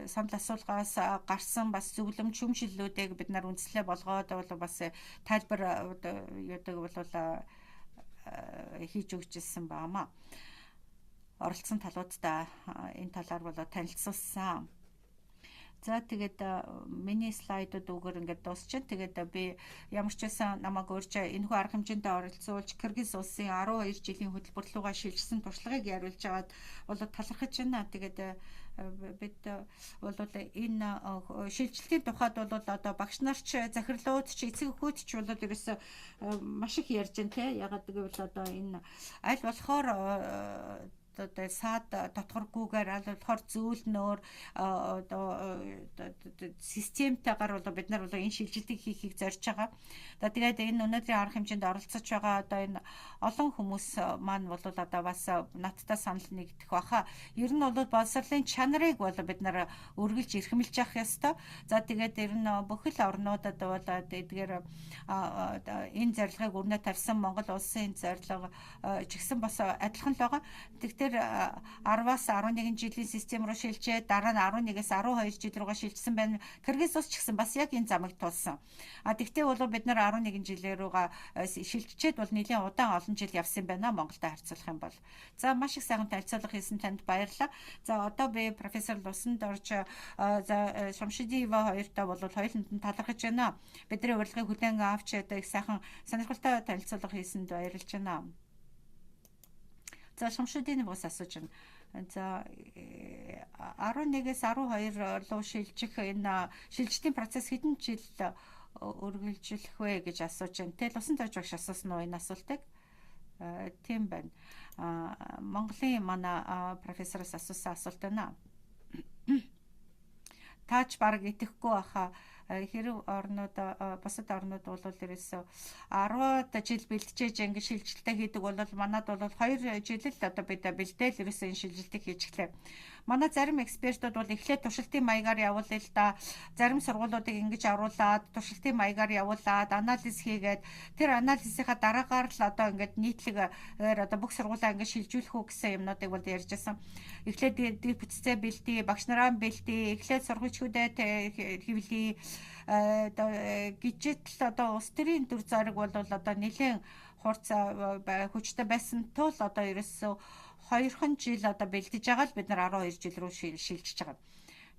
A: санал асуулгаас гарсан бас зөвлөмж, шүүмжлэлүүдийг бид нар үндслээ болгоод бол бас тайлбар одоо юудаг бол хийж өгчээсэн баамаа. Оролцсон талуудтай энэ талаар бол танилцуулсан. За, тэгээд миний слайдууд үүгээр ингээд дуусчихна. Тэгээд би ямар ч байсан намайг урьж энэхүү арга хэмжээнд оролцуулж, Кыргыз улсын 12 жилийн хөтөлбөр рүүгээ шилжсэн туршлагыг яриулж байгаад бол талархаж байна. Тэгээд бид бол энэ шилжилтийн тухайд бол одоо багш нар ч, захирлууд ч, эцэг эхүүд ч бол ерөөсөө маш их ярьж байна те. Ягаад гэвэл одоо энэ аль болохоор одоо саад дотгоргүйгээр, аль болохоор зөөлнөөр, одоо системтэйгээр бол бид нар бол энэ шилжилтийг хийхийг зорж байгаа. За, тэгээд энэ өнөөдрийн арга хэмжээнд оролцож байгаа одоо энэ олон хүмүүс маань бол одоо бас надтай санал нэгдэх баха. Ер нь бол боловсролын чанарыг бол бид нар үргэлж эрхэмлж явах ёстой. За, тэгээд ер нь бүх л орнуудад бол эдгээр энэ зорилгыг өрнө тавьсан. Монгол улсын зорилго ч гэсэн бас адилхан л байгаа. Тэгэхээр 10-аас 11 жилийн систем рүү шилжээд, дараа нь 11-ээс 12 жил рүүгээ шилжсэн байна. Кыргыз улс ч гэсэн бас яг энэ замыг тулсан. А тэгтээ бол бид нар 11 жилээр рүүгээ шилжчихэд бол нэлээд удаан, олон жил явсан байна Монголтой харьцуулах юм бол. За, маш их сайхан танилцуулга хийсэн танд баярлалаа. За, одоо би профессор Лусандорж, за, Шамшидиева хоёртой бол хоёуланд нь талархаж байна. Бидний урилгыг хүлээн авч одоо их сайхан, сонирхолтой танилцуулга хийсэнд баярлж байна. За, Шамшидинов асууж байна. За, 11-ээс 12 руу шилжих энэ шилжилтийн процесс хэдэн жил үргэлжлэх вэ гэж асууж байна. Тэгэл Лусандорж багш асуусан уу энэ асуултыг? Тийм байна. Монголын манай профессороос асуусан асуулт байна. Таач баг итгэхгүй баха, хэрэг орнууд, бусад орнууд бол ерөөсөө 10 жил бэлтжээж ингэ шилжилтээ хийдэг бол манад бол 2 жил л одоо бид бэлдээл ерөөсөө энэ шилжилтийг хийчихлээ. Манай зарим экспертүүд бол эхлээд туршилтын маягаар явуулъя л да. Зарим сургуулиудыг ингэж оруулаад туршилтын маягаар явуулаад анализ хийгээд тэр анализынхаа дараагаар л одоо ингээд нийтлэгээр одоо бүх сургуулаа ингэж шилжүүлэх үү гэсэн юмнуудыг бол ярьж байсан. Эхлээд бүтцээ бэлдээ, багш нараа бэлдээ, эхлээд сургуульчүүдээ хэвлэе одоо гэжэл одоо улс төрийн төр зориг бол одоо нэлээд хурц хүчтэй байсан тул одоо ерөөсөө 2хан жил одоо бэлдэж байгаа л бид нар 12 жил рүү шилжиж байгаа.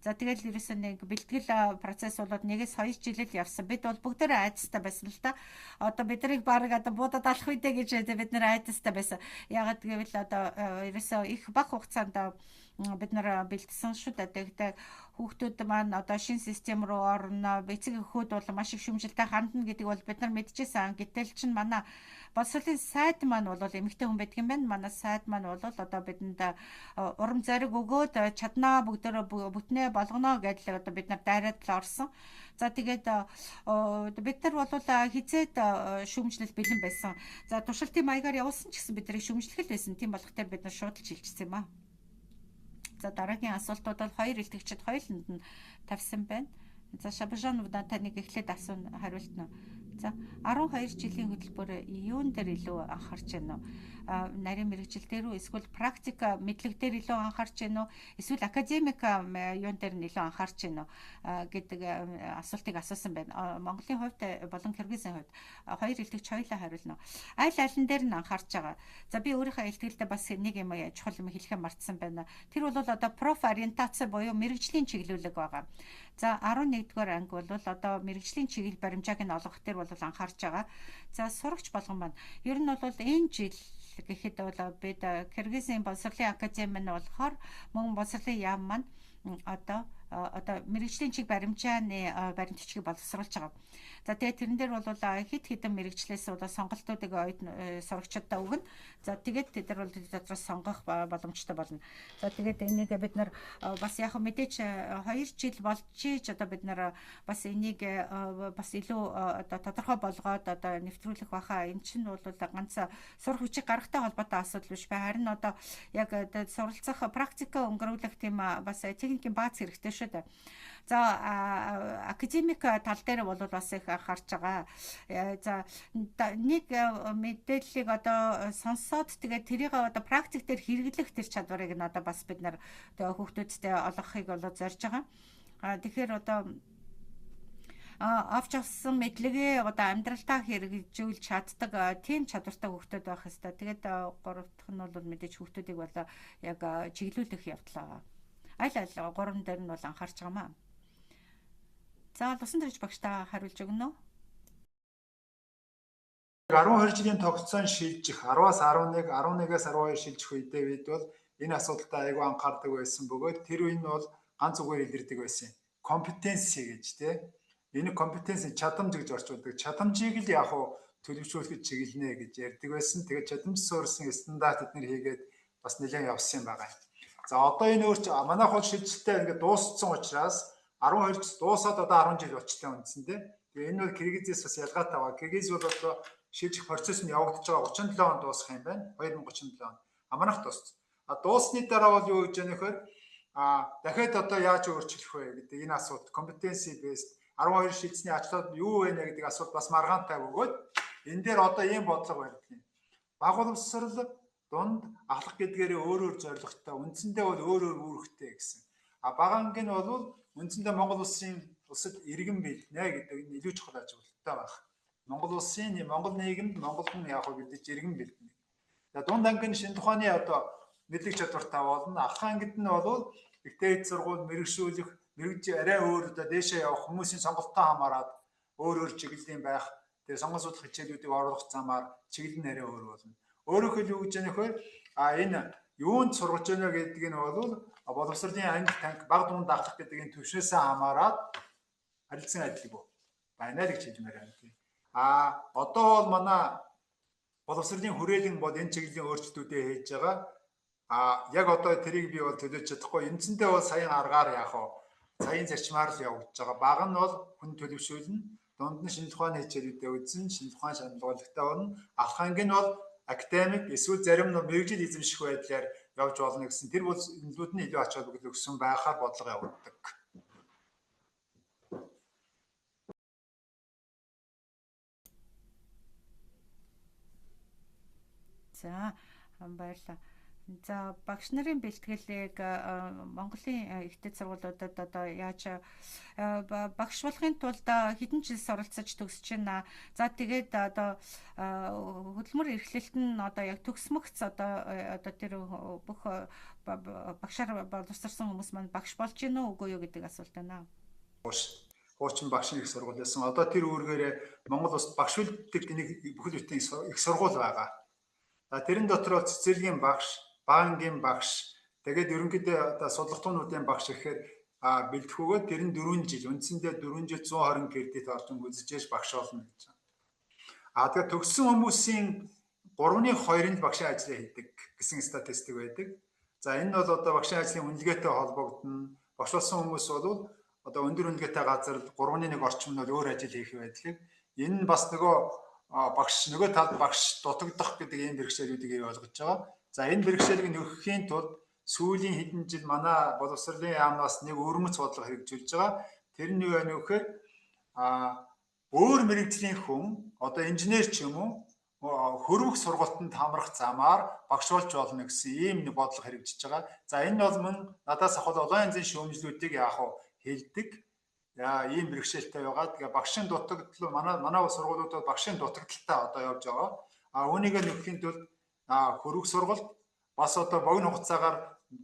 A: За тэгэл ерөөсөө нэг бэлтгэл процесс болоод 1-2 жил л явсан. Бид бол бүгдээрээ айдастай байсан л да. Одоо бид нарыг баг одоо буудаад алах үедээ гэж бид нар айдастай байсан. Яагаад гэвэл одоо ерөөсөө их бага хугацаанд бид нар бэлдсэн шүү дээ. Тэгтээ хүүхдүүд маань одоо шинэ систем рүү орно. Эцэг эхүүд бол маш их шүүмжлэлтэй хандна гэдэг бол бид нар мэдчихсэн. Гэтэл чинь манай боловсролын сайд маань бол эмэгтэй хүн байдаг юм байна. Манай сайд маань бол одоо бидэнд урам зориг өгөөд чаднаа, бүгдөө бүтнээ болгоно гэдэл одоо бид нар дайраад л орсон. За тэгээд бид нар бол хизээд шүүмжлэл бэлэн байсан. За туршилтын маягаар явуулсан ч гэсэн бид нарыг шүүмжлэх л байсан. Тийм болохоор бид нар шууд л шилжчихсэн юм аа. За дараагийн асуултууд бол хоёр илтгэгчид хоёуланд нь тавьсан байна. За Шабжанов таныг эхлээд асууна, хариултна. За 12 жилийн хөтөлбөр юун дээр илүү анхаарч байна вэ? Нарийн мэргэжил дээр үү, эсвэл практик мэдлэг дээр илүү анхаарч байна уу, эсвэл академик юун дээр нь илүү анхаарч байна уу гэдэг асуултыг асуусан байна. Монголын хувьд болон Киргизийн хувьд хоёр илтгэгч хоёулаа хариулна. Аль алин дээр нь анхаарч байгаа. За би өөрийнхөө илтгэлдээ бас нэг юм чухал юм хэлэхээ мартсан байна. Тэр бол одоо профориентац буюу мэргэжлийн чиглүүлэг байгаа. За 11-р анги бол одоо мэргэжлийн чиглэл баримжааг нь олгох дээр бол анхаарч байгаа. За сурагч болгон маань ер нь бол энэ жил гэхэд бол бид Киргизийн боловсролын академи нь болохоор мөн боловсролын яам маань одоо мэргэжлийн чиг баримжааны баримт бичгийг боловсруулж байгаа. За тэгээд тэрэн дээр бол хэд хэдэн мэргэжлээс одоо сонголтуудыг сурагчдаа өгнө. За тэгээд тэд нар бол дотроос сонгох боломжтой болно. За тэгээд энийг бид нар бас яг мэдээж 2 жил болж ийж одоо бид нар бас энийг бас илүү одоо тодорхой болгоод одоо нэвтрүүлэх баха. Энэ чинь бол ганц сурах хүчийг гаргахтай холбоотой асуудал биш бай. Харин одоо яг суралцах практика өнгөрүүлэх тийм бас техникийн бааз хэрэгтэй шүү дээ. За академик тал дээр бол бас их анхаарч байгаа. За нэг мэдээллийг одоо сонсоод тэгээд тэрийг одоо практик дээр хэрэглэх тэр чадварыг нь одоо бас бид нар хүүхдүүдтэй олгохыг бол зорж байгаа. Тэгэхээр одоо авч авсан мэдлэгээ одоо амьдралтаа хэрэгжүүлж чаддаг тийм чадвартай хүүхдүүд байх ёстой. Тэгээд гурав дахь нь бол мэдээж хүүхдүүдийг бол яг чиглүүлэх явдал байгаа. Аль аль гурван дээр нь бол анхаарч байгаа маа. За Лусан төрж багштаа хариулж өгнө үү?
B: 12 жилийн тогтцоон шилжих 10-аас 11, 11-ээс 12 шилжих үедээ бид бол энэ асуудалтай айгүй анхаардаг байсан бөгөөд тэр үе нь бол ганц үгээр илэрдэг байсан. Компетенси гэж тий. Энэ компетенси чадамж гэж орчуулдаг. Чадамжийг л яг уу төлөвшүүлэхэд чиглэнэ гэж ярьдаг байсан. Тэгээд чадамж суурьсан стандарт эднэр хийгээд бас нэлээд явсан юм байна. За одоо энэ өөрч манайх бол шилжилтээ ингээд дууссан учраас 12 жил дуусаад одоо 10 жил болчлаа үндсэндээ. Тэгээ энэ бол Киргизээс бас ялгаатай байгаа. Киргиз бол одоо шилжих процесс нь явагдаж байгаа 37 онд дуусах юм байна. 2037 он. А манайх дууссан. А дууссны дараа бол юу гэж яах вэ? А дахиад одоо яаж өөрчлөх вэ гэдэг энэ асуулт competency based 12 шилжсэний ачлууд юу вэ гэдэг асуулт бас маргаантай бөгөөд энэ дээр одоо ийм бодлого барьдаг юм. Баг боловсрол дунд ахлах гэдгээрээ өөр өөр зорилготой, үндсэндээ бол өөр өөр үүрэгтэй гэсэн. А бага анги нь бол үндсэндээ Монгол улсын улсад иргэн бэлднэ гэдэг энэ илүү чухал аж ахуйтай байх. Монгол улсын Монгол нийгэмд Монгол хүн яг бэлдэж иргэн бэлдэнэ. За дунд анги нь шинэ тухааны одоо мэдлэг чадвартай болно. Ахлах ангид нь бол их дээд сургууль мэрэгшүүлэх, мэрэгж арай өөр одоо дээшээ явах хүмүүсийн сонголттой хамаарат өөр өөр чиглэлийн байх. Тэгээ сонгон судлах хичээлүүдийг оруулах замаар чиглэл нь арай өөр болно. Өөрөөр хэлбэл юу гэж яах вэ? А энэ юунд сургаж байна гэдэг нь бол боловсролын анги танк баг дунд ахлах гэдэг энэ төвшнөөсөө хамаарат харилцан адилгүй байна л гэж хэлмээр байна тийм. А одоо бол манай боловсролын хүрээлэн бол энэ чиглэлийн өөрчлөлтүүдээ хийж байгаа. А яг одоо тэрийг би бол төлөөж чадахгүй. Үндсэндээ бол саяын аргаар яах вэ? Саяын зарчмаар л явагдаж байгаа. Баг нь бол хүн төлөвшүүлнэ. Дунд нь шинжлэх ухааны хичээлүүдээ үзэн, шинжлэх ухаан шаналгуулагтай болно. Ахлах анги нь бол академик эсвэл зарим нь мэргэжил эзэмших байдлаар явж болно гэсэн тэр бол эмнэлгүүд нь илүү ач холбогдол өгсөн байхаар бодлого явуулдаг.
A: За, баярлалаа. За, багш нарын бэлтгэлийг Монголын их дэд сургуулиудад одоо яаж багш болохын тулд хэдэн жил суралцаж төгсөж байна. За, тэгээд одоо хөдөлмөр эрхлэлт нь одоо яг төгсмөгц одоо тэр бүх багшаар боловсрсон хүмүүс маань багш болж гинөө үгүй юу гэдэг асуулт байна.
B: Хуучин багшийн их сургууль байсан. Одоо тэр үүргээрээ Монгол улсад багш үлддэг нэг бүхэл бүтэн их сургууль байгаа. За, тэрэн дотор бол цэцэрлэгийн багш, банкын багш, тэгээд ерөнхийдөө одоо судлах туунуудын багш гэхээр бэлтгэхүүгээ тэр нь 4 жил, үндсэндээ 4 жил 120 кредит орчим үзэж багш болно гэж байна. Тэгээд төгссөн хүмүүсийн 3-ны 2 нь багшийн ажлыг хийдэг гэсэн статистик байдаг. За, энэ нь бол одоо багшийн ажлын үнэлгээтэй холбогдоно. Багш болсон хүмүүс бол одоо өндөр үнэлгээтэй газар 3-ны 1 орчим нь бол өөр ажил хийх байдлыг. Энэ нь бас нөгөө багш нөгөө талд багш дутагдах гэдэг ийм бэрхшээлүүдийг бий болгож байгаа. За, энэ бэрхшээлийг нөхөхийн тулд сүүлийн хэдэн жил манай боловсролын яамнаас нэг өвөрмөц бодлого хэрэгжүүлж байгаа. Тэр нь юу вэ гэхээр өөр мэргэжлийн хүн одоо инженер ч юм уу хөрвөх сургалтанд хамрах замаар багш болж болно гэсэн ийм нэг бодлого хэрэгжиж байгаа. За, энэ бол мөн надаас авах олон янзын шүүмжлүүдийг яах вэ хэлдэг. Яа, ийм бэрхшээлтэй байгаа. Тэгээ багшийн дутагдал манай сургуулиудад багшийн дутагдaltaй одоо явж байгаа. Үүнийг нөхөхийн тулд хөрвөх сургалт бас одоо богино хугацаагаар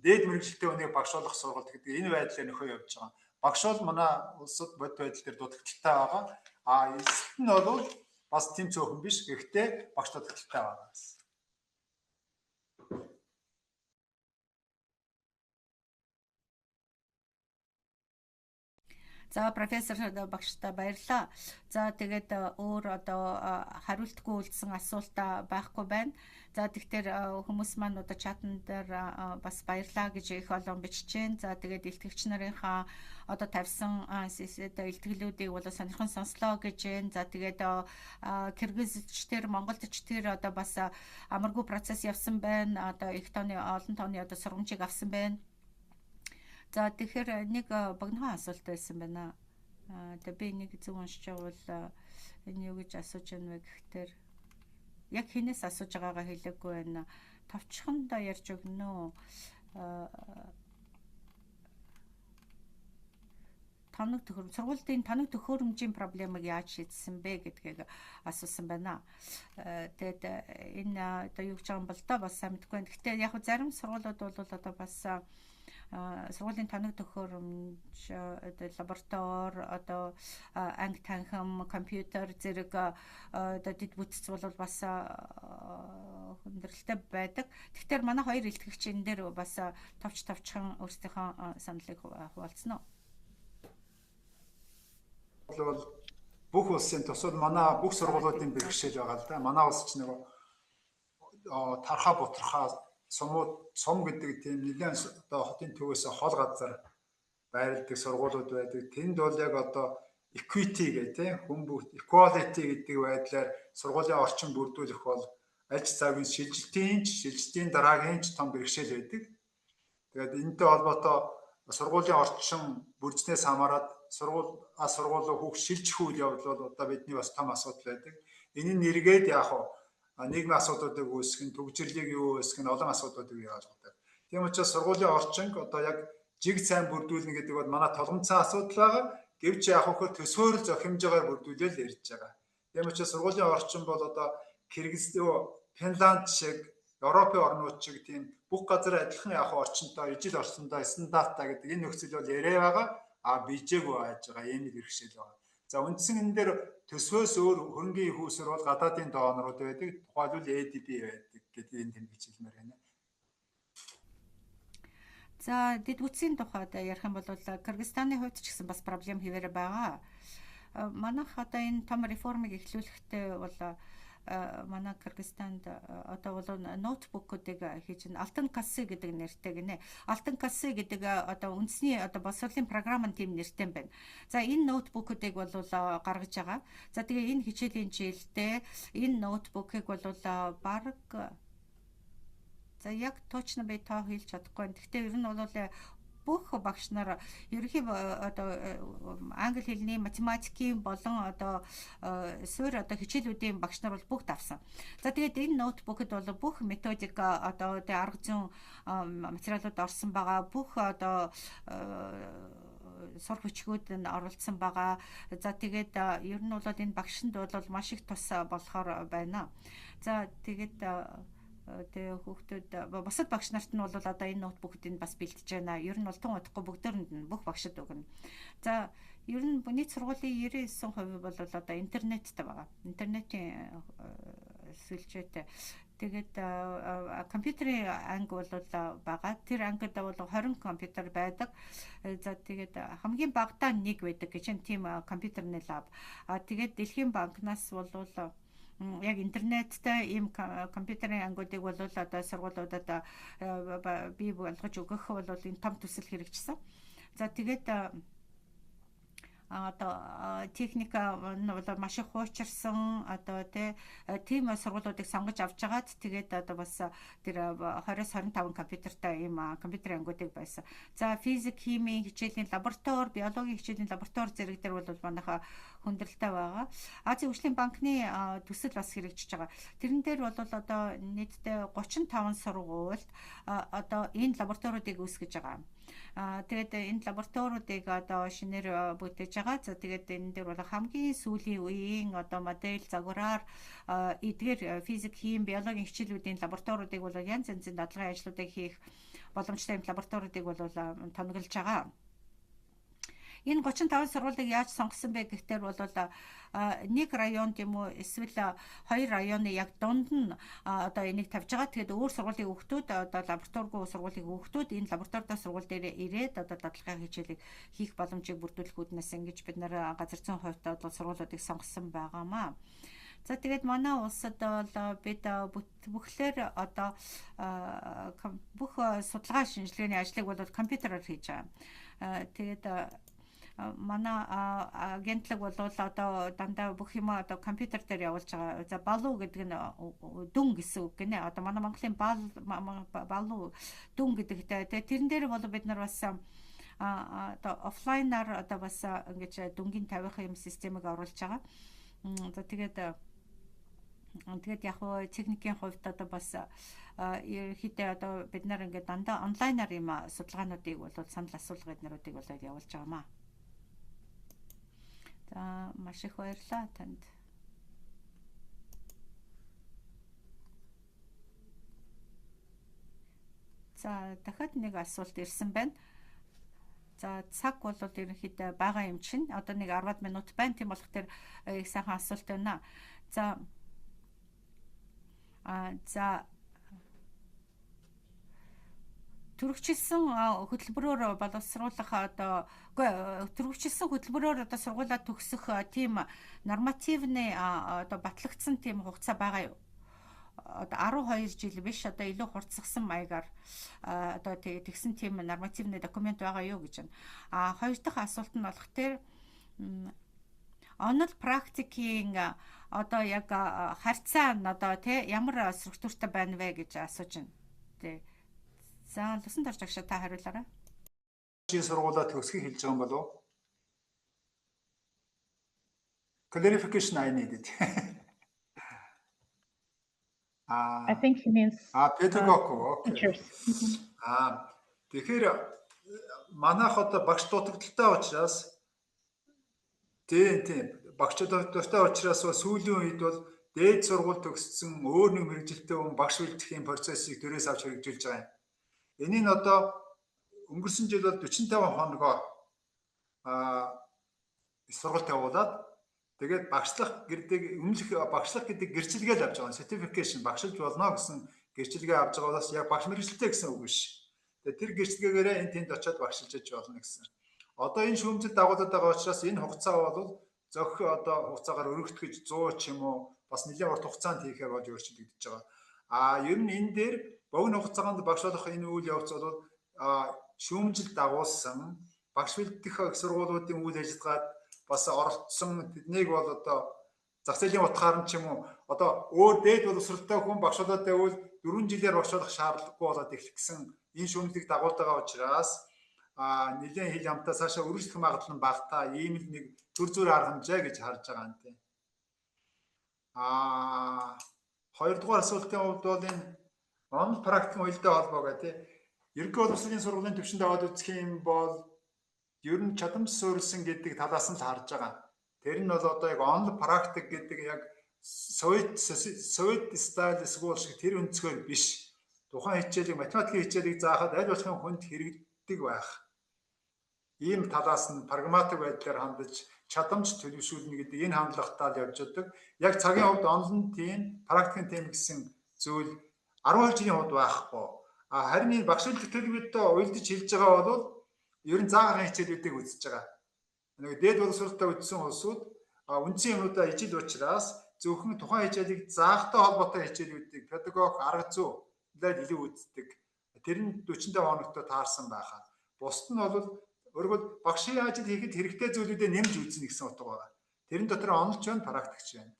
B: дээд мэргэжилтэй хүнийг багш болох сургалт гэдэг энэ байдлаар нөхөө явж байгаа. Багш бол манай улсад бодит байдал дээр дутагдaltaй байгаа. Эсэлт нь бол бас тийм цөөхөн биш. Гэхдээ багш дутагдaltaй байгаа гэсэн.
A: За, профессор багштай баярлалаа. За, тэгээд өөр одоо хариултгүй үлдсэн асуулт байхгүй байна. За, тэгэхээр хүмүүс маань одоо чатан дээр бас баярлалаа гэж их олон бичиж байна. За, тэгээд илтгэгч нарынхаа одоо тавьсан одоо илтгэлүүдийг бол сонирхон сонслоо гэж байна. За, тэгээд Киргизч тэр, Монголд ч тэр одоо бас амаргүй процесс явсан байна. Одоо их тооны, олон тооны одоо сургамжийг авсан байна. За, тэгэхээр нэг богинохон асуулт байсан байна. Тэгээ би нэг зөв уншиж байвал энэ юу гэж асууж байна вэ гэхээр яг хинээс асууж байгаагаа хэлээгүй байна. Товчхондоо ярьж өгнө үү? Тоног төхөөрөм, сургуулийн тоног төхөөрөмжийн проблемыг яаж шийдсэн бэ гэдгийг асуусан байна. Тэгээд энэ одоо юу гэж байгаа юм бол доо бас сайн мэдэхгүй байна. Гэхдээ яг зарим сургуулиуд бол одоо бас сургуулийн тоног төхөөрөмж, одоо лаборатори, одоо анги танхим, компьютер зэрэг одоо дэд бүтц бол бас хүндрэлтэй байдаг. Тэгэхээр манай хоёр илтгэгч энэ дээр бас товчхон өөрсдийнхөө саналыг хуваалцсан уу?
B: Бол бүх улсын тусад манай бүх сургуулиудын бэрхшээл байгаа л да. Манай улс ч нөгөө тархаа бутархаа сумууд, сум гэдэг тийм нэлээд одоо хотын төвөөс хол газар байрладаг сургуулиуд байдаг. Тэнд бол яг одоо equity гэх тийм хүн бүгд equality гэдэг байдлаар сургуулийн орчин бүрдүүлэх бол аль ч цагийн шилжилтийн ч шилжилтийн дараагийн ч том бэрхшээл байдаг. Тэгээд энэтэй холбоотой сургуулийн орчин бүрдснээс хамаарат сургууль а сургууль руу хүүхд шилжих үйл явдал бол одоо бидний бас том асуудал байдаг. Энэ нь эргээд яг уу нийгмийн асуудлуудыг үүсгэх нь, түгжрэрлийг юу үүсгэх нь, олон асуудлуудыг бий болгодог. Тийм учраас сургуулийн орчинг одоо яг жиг сайн бүрдүүлнэ гэдэг бол манай толгомцсон асуудал байгаа. Гэвч яг хөө төсөөрөл зохимжоогоор бүрдүүлэл ярьж байгаа. Тийм учраас сургуулийн орчин бол одоо Киргиз, Финланд шиг, Европын орнууд шиг тийм бүх газар адилхан яг орчинтой, ижил орчиндөө стандарттай гэдэг энэ нөхцөл бол яриа байгаа. Бижээгүй байж байгаа ийм нэг бэрхшээл байгаа. За, үндсэн энэ дээр төсвөөс өөр хөрөнгийн их усэр бол гадаадын донорууд байдаг. Тухайлбал ADB байдаг гэдгийг энэ тэмдэглэж хэлмээр байна.
A: За, дэд бүтцийн тухайд ярих юм бол Кыргызстаны хувьд ч гэсэн бас проблем хэвээрээ байгаа. Манайх одоо энэ том реформыг эхлүүлэхдээ бол манай Кыргызстанд одоо бол ноутбукуудыг хийж Алтан кассы гэдэг нэртэй гинэ. Алтан кассы гэдэг одоо үндэсний одоо боловсролын програм нь тийм нэртэй юм байна. За, энэ ноутбукуудыг бол гаргаж байгаа. За, тэгээ энэ хичээлийн жилдээ энэ ноутбукыг бол бараг За, яг точно би тоо хэлж чадахгүй. Гэхдээ ер нь бол бүх багш нар ерөнхий одоо англи хэлний, математикийн болон одоо суурь одоо хичээлүүдийн багш нар бол бүгд авсан. За, тэгээд энэ ноутбукд бол бүх методик, одоо тэг арга зүйн материалууд орсон байгаа. Бүх одоо сурах бичгүүд нь оролцсон байгаа. За, тэгээд ер нь бол энэ багшинд бол маш их тус болохоор байна. За, тэгээд тэгээ хүүхдүүд, бусад багш нарт нь бол одоо энэ ноутбукуудыг бас бэлтэж байна. Ер нь бол тун удахгүй бүгдөөрэнд нь, бүх багшид өгнө. За, ер нь нийт сургуулийн 99% бол одоо интернеттэй байгаа. Интернетийн сүлжээтэй. Тэгээд компьютерийн анги бол байгаа. Тэр ангид бол 20 компьютер байдаг. За, тэгээд хамгийн багадаа нэг байдаг гэж нь тийм компьютерны lab. А тэгээд Дэлхийн банкнаас бол яг интернеттэй ийм компьютерийн ангиудыг бол одоо сургуулиудад бий болгож өгөх бол энэ том төсөл хэрэгжсэн. За, тэгээд одоо техника нь бол маш их хуучирсан одоо тий тийм сургуулиудыг сонгож авч агаад, тэгээд одоо бас тэр 20-с 25 компьютертай ийм компьютер ангиудыг байсан. За, физик, химийн хичээлийн лаборатори, биологийн хичээлийн лаборатори зэрэг дээр бол манайха хүндрэлтэй байгаа. Азийн хөгжлийн банкны төсөл бас хэрэгжиж байгаа. Тэрэн дээр бол одоо нийтдээ 35 сургуульд одоо энэ лабораториудыг үүсгэж байгаа. Тэгээд энэ лабораториудыг одоо шинээр бүтээж байгаа. За, тэгээд энэ дээр бол хамгийн сүүлийн үеийн одоо модель загвараар эдгээр физик, хим, биологийн хичээлүүдийн лабораториудыг бол янз янзын дадлагын ажлуудыг хийх боломжтой юм лабораториудыг бол тоноглож байгаа. Энэ 35 сургуулийг яаж сонгосон бэ гэхээр бол нэг районд юм уу эсвэл хоёр районы яг дунд нь одоо энийг тавьж байгаа. Тэгээд өөр сургуулийн хүүхдүүд, одоо лабораторигүй сургуулийн хүүхдүүд энэ лабораторитой сургууль дээр ирээд одоо дадлагын хичээлийг хийх боломжийг бүрдүүлэх үүднээс ингэж бид нар газар зүйн хувьд одоо сургуулиудыг сонгосон байгаамаа. За, тэгээд манай улсад бол бид бүхлээр одоо бүх судалгаа шинжилгээний ажлыг бол компьютероор хийж байгаа. Тэгээд манай агентлаг бол одоо дандаа бүх юм одоо компьютер дээр явуулж байгаа. За, балуу гэдэг нь дүн гэсэн үг гинэ. Одоо манай Монголын бал, балуу, дүн гэдэгтэй. Тэгээ тэрэн дээр бол бид нар бас одоо офлайнаар одоо бас ингэж дүнгийн тавих юм системийг оруулж байгаа. За, тэгээд яг хуу техникийн хувьд одоо бас ерөнхийдөө одоо бид нар ингээд дандаа онлайнаар юм судалгаануудыг бол санал асуулга эднэрүүдийг бол явуулж байгаамаа. За, маш их баярлалаа танд. За, дахиад нэг асуулт ирсэн байна. За, цаг бол ерөнхийдөө бага юм чинь. Одоо нэг 10 минут байна. Тийм болох тэр их сайхан асуулт байна. За за, төрөгчилсөн хөтөлбөрөөр боловсруулах, одоо үгүй, төрөгчилсөн хөтөлбөрөөр одоо сургуулаа төгсөх тийм нормативны одоо батлагдсан тийм хугацаа байгаа юу? Одоо 12 жил биш, одоо илүү хурцсагсан маягаар одоо тэгсэн тийм нормативны документ байгаа юу гэж байна. А хоёр дахь асуулт нь болох тэр онол практикийн одоо яг харьцаа нь одоо тий ямар структуртай байна вэ гэж асууж байна. Тий. За, Лусан дорж агшаа, та хариулаарай.
B: Чи сургуулаа төгсөхийг хэлж байгаа юм болов уу? Clarification I needed.
C: I think he means
B: педагог. Okay.
C: Teachers.
B: Тэгэхээр манайх одоо багш дутагдалтай учраас, тийм, багш дутагдaltaй учраас сүүлийн үед бол дээд сургууль төгссөн өөр нэг мэргэжилтэй хүн багш бэлтгэхийн процессыг төрөөс авч хэрэгжүүлж байгаа юм. Энийг нь одоо өнгөрсөн жил бол 45 хоногоор сургалт явуулаад, тэгээд багшлах гэдэг өмнөх багшлах гэдэг гэрчилгээ л авч байгаа. Certification, багшилж болно гэсэн гэрчилгээ авч байгаа болохоос яг багш мэргэжилтэй гэсэн үг биш. Тэгээд тэр гэрчилгээгээрээ энэ тэнд очиод багшилж иж болно гэсэн. Одоо энэ шүүмжил дагуулдаг байгаа учраас энэ хугацаа бол зохих одоо хугацаагаар өргөтгөж 100 ч юм уу, бас нэлээд урт хугацаанд хийхээр болж өөрчлөгдөж байгаа. А ер нь энэ дээр богино хугацаанд багш болох энэ үйл явц бол шүүмжил дагуулсан багш бэлтгэх их сургуулиудын үйл ажиллагаад бас оролцсон, тэднийг бол одоо Зах зээлийн утгаар нь ч юм уу одоо өөр дээд боловсролтой хүн багш болоод байвал 4 жилээр багш болох шаардлагагүй болоод эхлэх гэсэн энэ шүүмжлийг дагуулж байгаа учраас нэлээд хил ямтаа цаашаа өргөжлөх магадлал нь багатай, ийм л нэг төр зүр арга хэмжээ гэж харж байгаа юм тийм. Хоёрдугаар асуултын хувьд бол энэ онол практикийн уялдаа холбоо гэх тийм. Ерөнхий боловсролын сургуулийн түвшинд аваад үзэх юм бол ер нь чадамж суурилсан гэдэг талаас нь л харж байгаа. Тэр нь бол одоо яг онол практик гэдэг яг Совет style school шиг тэр өнцгөр биш. Тухайн хичээлийг, математикийн хичээлийг заахад аль болохын хүнд хэрэглэдэг байх. Ийм талаас нь прагматик байдлаар хандаж чадамж төлөвшүүлнэ гэдэг энэ хандлагатай л явж байдаг. Яг цагийн хувьд онол нь тийм, практикийн тийм гэсэн зүйл 12 жилийн хувьд байхгүй. Харин энэ багш шилжих төлөвлөлтөд уялдаж хэлж байгаа бол ер нь заагарын хичээлүүдийг үзэж байгаа. Нэг дээд боловсролтой үзсэн улсууд үндсэн юмнуудаа ижил учраас зөвхөн тухайн хичээлийг заахтай холбоотой хичээлүүдийг педагог арга зүй илүү үздэг. Тэр нь 45 хоногтой таарсан байхаа. Бусд нь бол өөрөөр багшийн ажил хийхэд хэрэгтэй зүйлүүдээ нэмж үзнэ гэсэн утга байгаа. Тэрэн дотор онолч байна, практикч байна.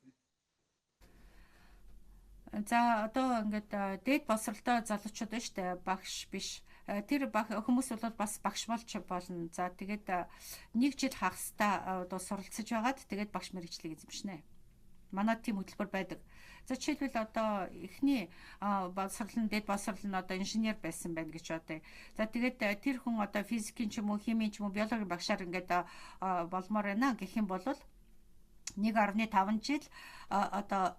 A: За, одоо ингээд дээд боловсролтой залуучууд байна шүү дээ. Багш биш. Тэр хүмүүс бол бас багш болж болно. За, тэгээд нэг жил хагастай одоо суралцж байгаад тэгээд багш мэргэжлийг эзэмшнэ. Манай тийм хөтөлбөр байдаг. За, жишээлбэл одоо эхний боловсрол нь, дээд боловсрол нь одоо инженер байсан байна гэж бодъё. За, тэгээд тэр хүн одоо физикийн ч юм уу, химийн ч юм уу, биологийн багшаар ингээд болмоор байна гэх юм бол 1.5 жил одоо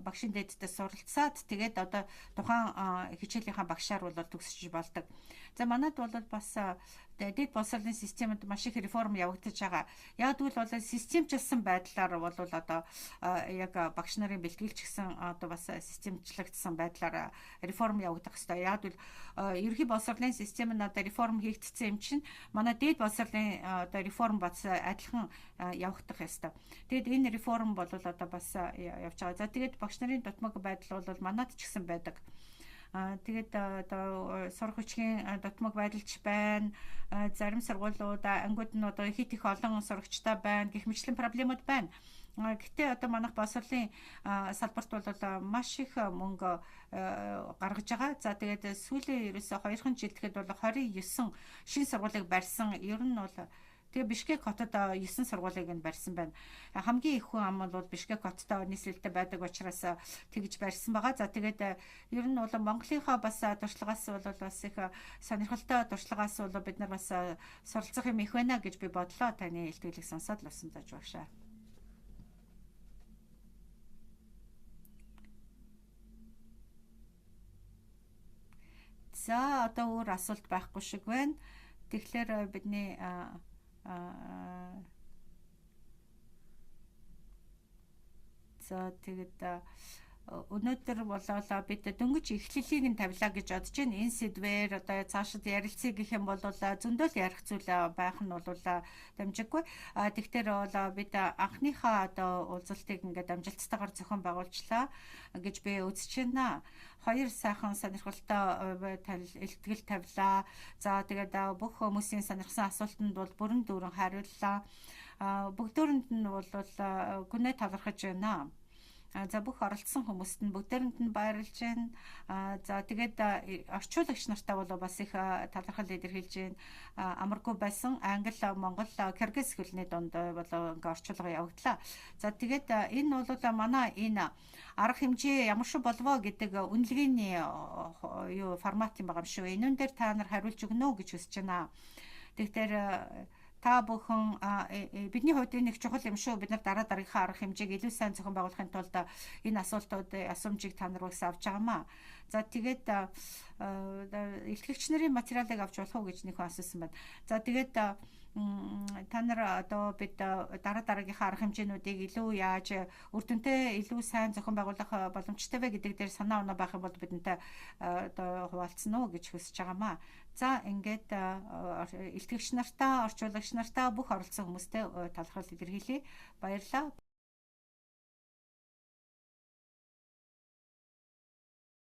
A: багшийн дээдтэй суралцаад тэгээд одоо тухайн хичээлийнхаа багшаар бол төгсөж болдог. За, манад бол бас дээд боловсролын системд маш их реформ явагдаж байгаа. Яг тэгвэл бол системчилсэн байдлаар бол одоо яг багш нарын бэлтгэлч гэсэн одоо бас системчлэгдсэн байдлаар реформ явагдах хэрэгтэй. Яг тэгвэл ерөнхий боловсролын систем нь одоо реформ хийгдсэн юм чинь манай дээд боловсролын одоо реформ бас адилхан явагдах ёстой. Тэгээд энэ реформ бол одоо бас явж байгаа. За, тэгээд багш нарын дутмаг байдал бол манад ч гэсэн байдаг. Тэгээд одоо сурах хүчгийн дутмаг байдалч байна. Зарим сургуулиуд, ангиуд нь одоо хит их олон сурагчтай байна гэх мэтлэн проблемууд байна. Гэтэ одоо манайх боловсролын салбарт бол маш их мөнгө гаргаж байгаа. За, тэгээд сүүлийн ерөөсө 2 жил тэгэхэд бол 29 шинэ сургуулийг барьсан. Ер нь бол тэгээ Бишкек хотод 9 сургуулийг нь барьсан байна. Хамгийн их хүн ам бол Бишкек хоттой нийслэлтэй байдаг учраас тэгж барьсан байгаа. За, тэгээд ер нь бол Монголынхаа бас туршлагаас бол бас их сонирхолтой туршлагаас бол бид нар бас суралцах юм их байна гэж би бодлоо. Таны илтгэлийг сонсоод л усан багшаа. За, одоо өөр асуулт байхгүй шиг байна. Тэгэхээр бидний за, тэгээд өнөөдөр болоо бид дөнгөж эхлэлийг нь тавилаа гэж бодож байна. Энэ сэдвээр одоо цаашид ярилцъя гэх юм бол зөндөл ярих зүйл байх нь бол дамжиггүй. Тэгэхээр бол бид анхныхаа одоо уулзалтыг ингээд амжилттайгаар зохион байгуулчлаа гэж би үзэж байна. Хоёр сайхан сонирхолтой илтгэл тавилаа. За, тэгээд бүх хүмүүсийн сонирхсан асуултанд бол бүрэн дүүрэн хариуллаа. Бүгдөөрэнд нь бол гүнээ талархаж байна. За, бүх оролцсон хүмүүст нь бүгдээрэнд нь баярлж байна. За, тэгээд орчуулагч нартаа бол бас их талархал илэрхийлж байна. Амаргүй байсан англи, монгол, киргиз хэлний дунд бол ингээ орчуулга явагдлаа. За, тэгээд энэ бол манай энэ арга хэмжээ ямар шиг болвоо гэдэг үнэлгээний юу формат юм байгаа юм шүү. Энэ дээр та нар хариулж өгнө үү гэж хүсэж байна. Тэгэхээр та бүхэн бидний хувьд энэ их чухал юм шүү. Бид нар дараа дараагийнхаа арга хэмжээг илүү сайн зохион байгуулахын тулд энэ асуултууд, асуумжийг та нар бас авч байгаамаа. За, тэгээд илтгэгч нарын материалыг авч болох уу гэж нэг хүн асуусан байна. За, тэгээд та нар одоо бид дараа дараагийнхаа арга хэмжээнүүдийг илүү яаж үр дүнтэй, илүү сайн зохион байгуулах боломжтой вэ гэдэг дээр санаа оноо байх юм бол бидэнтэй одоо хуваалцсан уу гэж хүсэж байгаамаа. За, ингээд илтгэгч нартаа, орчуулагч нартаа, бүх оролцсон хүмүүстээ талархал илэрхийлье. Баярлалаа.